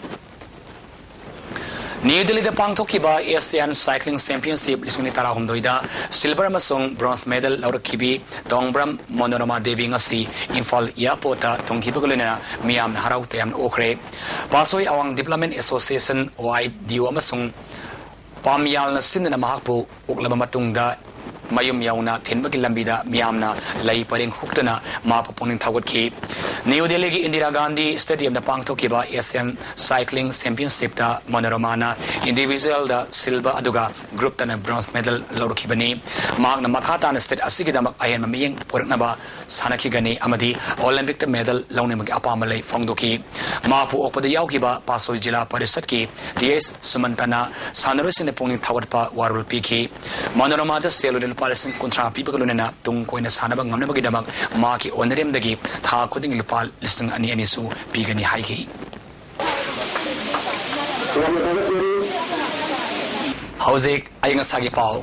ꯅ꯭ꯌꯨ ꯗꯦꯜꯂꯤꯗ ꯄꯥꯡꯊꯣꯛꯈꯤꯕ Asian Cycling Championship ꯂꯤꯁꯤꯡ ꯑꯅꯤ ꯇꯔꯥꯍꯨꯝꯗꯣꯏꯗ silver ꯑꯃꯁꯨꯡ bronze medal ꯂꯧꯔꯛꯈꯤꯕꯤ ꯇꯣꯡꯕ꯭ꯔꯝ ꯃꯣꯅꯣꯔꯃꯥ ꯗꯦꯕꯤ ꯉꯁꯤ ꯏꯝꯐꯥꯜ airportꯇ ꯊꯨꯡꯈꯤꯕꯒ ꯂꯣꯏꯅꯅ ꯃꯤꯌꯥꯝꯅ ꯍꯔꯥꯎ ꯇꯌꯥꯝꯅ ꯑꯣꯛꯈ꯭ꯔꯦ꯫ ꯄꯥꯁꯣꯏ ꯑꯋꯥꯡ Development Association, OIDO, ꯑꯃꯁꯨꯡ ꯄꯥꯝꯌꯥꯜꯅ ꯁꯤꯟꯗꯨꯅ ꯃꯍꯥꯛꯄꯨ ꯑꯣꯛꯂꯕ ꯃꯇꯨꯡꯗ ꯃꯌꯨꯝ ꯌꯧꯅ ꯊꯤꯟꯕꯒꯤ ꯂꯝꯕꯤꯗ ꯃꯤꯌꯥꯝꯅ ꯂꯩ ꯄꯔꯦꯡ ꯍꯨꯛꯇꯨꯅ ꯃꯍꯥꯛꯄꯨ ꯄꯨꯛꯅꯤꯡ ꯊꯧꯒꯠꯈꯤ꯫ ꯅ꯭ꯌꯨ ꯗꯦꯜꯂꯤꯒꯤ ꯏꯟꯗꯤꯔꯥ ꯒꯥꯟꯙꯤ Stadiumꯗ ꯄꯥꯡꯊꯣꯛꯈꯤꯕ Asian Cycling Championshipꯇ ꯃꯣꯅꯣꯔꯃꯥꯅ individualꯗ silver ꯑꯗꯨꯒ groupꯇꯅ bronze medal ꯂꯧꯔꯛꯈꯤꯕꯅꯤ꯫ ꯃꯍꯥꯛꯅ ꯃꯈꯥ ꯇꯥꯅ state ꯑꯁꯤꯒꯤꯗꯃꯛ ꯑꯍꯦꯟꯕ ꯃꯤꯠꯌꯦꯡ ꯄꯨꯔꯛꯅꯕ ꯁꯥꯟꯅꯈꯤꯒꯅꯤ ꯑꯃꯗꯤ Olympicꯇ medal ꯂꯧꯅꯕꯒꯤ ꯑꯄꯥꯝꯕ ꯂꯩ ꯐꯣꯡꯗꯣꯛꯈꯤ꯫ ꯃꯍꯥꯛꯄꯨ ꯑꯣꯛꯄꯗ ꯌꯥꯎꯈꯤꯕ ꯄꯥꯁꯣꯏ ꯖꯤꯂꯥ ꯄꯔꯤꯁꯠꯀꯤ ꯇꯤ ꯑꯦꯁ ꯁꯨꯃꯟꯇꯅ ꯁꯥꯟꯅꯔꯣꯏꯁꯤꯡꯗ ꯄꯨꯛꯅꯤꯡ ꯊꯧꯒꯠꯄ ꯋꯥꯔꯣꯜ ꯄꯤꯈꯤ꯫ ꯃꯣꯅꯣꯔꯃꯥꯗ ꯁꯦꯜ ꯑꯣꯏꯅ ꯂꯨꯄꯥ ꯂꯤꯁꯤꯡ ꯀꯨꯟꯊ꯭ꯔꯥ ꯄꯤꯕꯒ ꯂꯣꯏꯅꯅ ꯇꯨꯡ ꯀꯣꯏꯅ ꯁꯥꯟꯅꯕ ꯉꯝꯅꯕꯒꯤꯗꯃꯛ ꯃꯍꯥꯛꯀꯤ ꯍꯣꯠꯅꯔꯦꯝꯗꯒꯤ ꯊꯥ ꯈꯨꯗꯤꯡꯒꯤ ꯂꯨꯄꯥ ꯂꯤꯁꯤꯡ ꯑꯅꯤ ꯑꯅꯤꯁꯨ ꯄꯤꯒꯅꯤ ꯍꯥꯏꯈꯤ꯫ ꯍꯧꯖꯤꯛ ꯑꯏꯪ ꯑꯁꯥꯒꯤ ꯄꯥꯎ꯫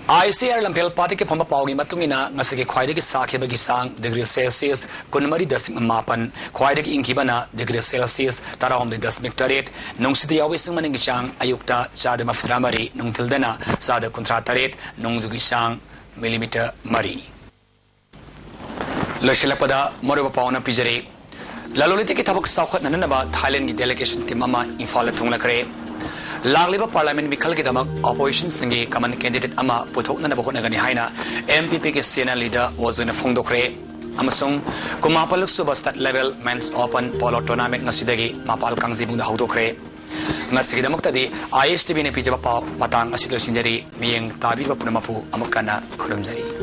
ICAR ꯂꯝꯐꯦꯜ ꯄꯥꯠꯇꯒꯤ ꯐꯪꯕ ꯄꯥꯎꯒꯤ ꯃꯇꯨꯡ ꯏꯟꯅ ꯉꯁꯤꯒꯤ ꯈ꯭ꯋꯥꯏꯗꯒꯤ ꯁꯥꯈꯤꯕꯒꯤ ꯆꯥꯡ degree Celsius ꯀꯨꯟꯃꯔꯤ ꯗꯁꯃꯤꯛ ꯃꯥꯄꯟ, ꯈ꯭ꯋꯥꯏꯗꯒꯤ ꯏꯪꯈꯤꯕꯅ degree Celsius ꯇꯔꯥꯍꯨꯝꯗꯣꯏ ꯗꯁꯃꯤꯛ ꯇꯔꯦꯠ, ꯅꯨꯡꯁꯤꯠꯇ ꯌꯥꯎꯕ ꯏꯁꯤꯡ ꯃꯅꯤꯟꯒꯤ ꯆꯥꯡ ꯑꯌꯨꯛꯇ ꯆꯥꯗ ꯃꯔꯤꯐꯨꯇꯔꯥ ꯃꯔꯤ, ꯅꯨꯡꯊꯤꯜꯗꯅ ꯆꯥꯗ ꯀꯨꯟꯊ꯭ꯔꯥ ꯇꯔꯦꯠ, ꯅꯣꯡꯖꯨꯒꯤ ꯆꯥꯡ millimeter ꯃꯔꯤ꯫ ꯂꯣꯏꯁꯤꯜꯂꯛꯄꯗ ꯃꯔꯨꯑꯣꯏꯕ ꯄꯥꯎ ꯑꯃ ꯄꯤꯖꯔꯤ꯫ ꯂꯂꯣꯟ ꯏꯇꯤꯛꯀꯤ ꯊꯕꯛ ꯆꯥꯎꯈꯠꯅꯅꯕ ꯊꯥꯏꯂꯦꯟꯒꯤ delegation team ꯑꯃ ꯏꯝꯐꯥꯜꯗ ꯊꯨꯡꯂꯈ꯭ꯔꯦ꯫ ꯂꯥꯛꯂꯤꯕ parliament ꯃꯤꯈꯜꯒꯤꯗꯃꯛ oppositionꯁꯤꯡꯒꯤ common candidate ꯑꯃ ꯄꯨꯊꯣꯛꯅꯅꯕ ꯍꯣꯠꯅꯒꯅꯤ ꯍꯥꯏꯅ NPPꯒꯤ senior leader ꯋꯥꯖꯣꯏꯅ ꯐꯣꯡꯗꯣꯛꯈ꯭ꯔꯦ꯫ ꯑꯃꯁꯨꯡ ꯀꯨꯟꯃꯥꯄꯜ ꯁꯨꯕ state level men's open polo tournament ꯉꯁꯤꯗꯒꯤ ꯃꯄꯥꯜ ꯀꯥꯡꯖꯩꯕꯨꯡꯗ ꯍꯧꯗꯣꯛꯈ꯭ꯔꯦ꯫ ꯉꯁꯤꯒꯤꯗꯃꯛꯇꯗꯤ ISTVꯅ ꯄꯤꯖꯕ ꯄꯥꯎ ꯃꯇꯥꯡ ꯑꯁꯤꯗ ꯂꯣꯏꯁꯤꯟꯖꯔꯤ꯫ ꯃꯤꯠꯌꯦꯡ ꯇꯥꯕꯤꯕ ꯄꯨꯝꯅꯃꯛꯄꯨ ꯑꯃꯨꯛ ꯍꯟꯅ ꯈꯨꯔꯨꯝꯖꯔꯤ꯫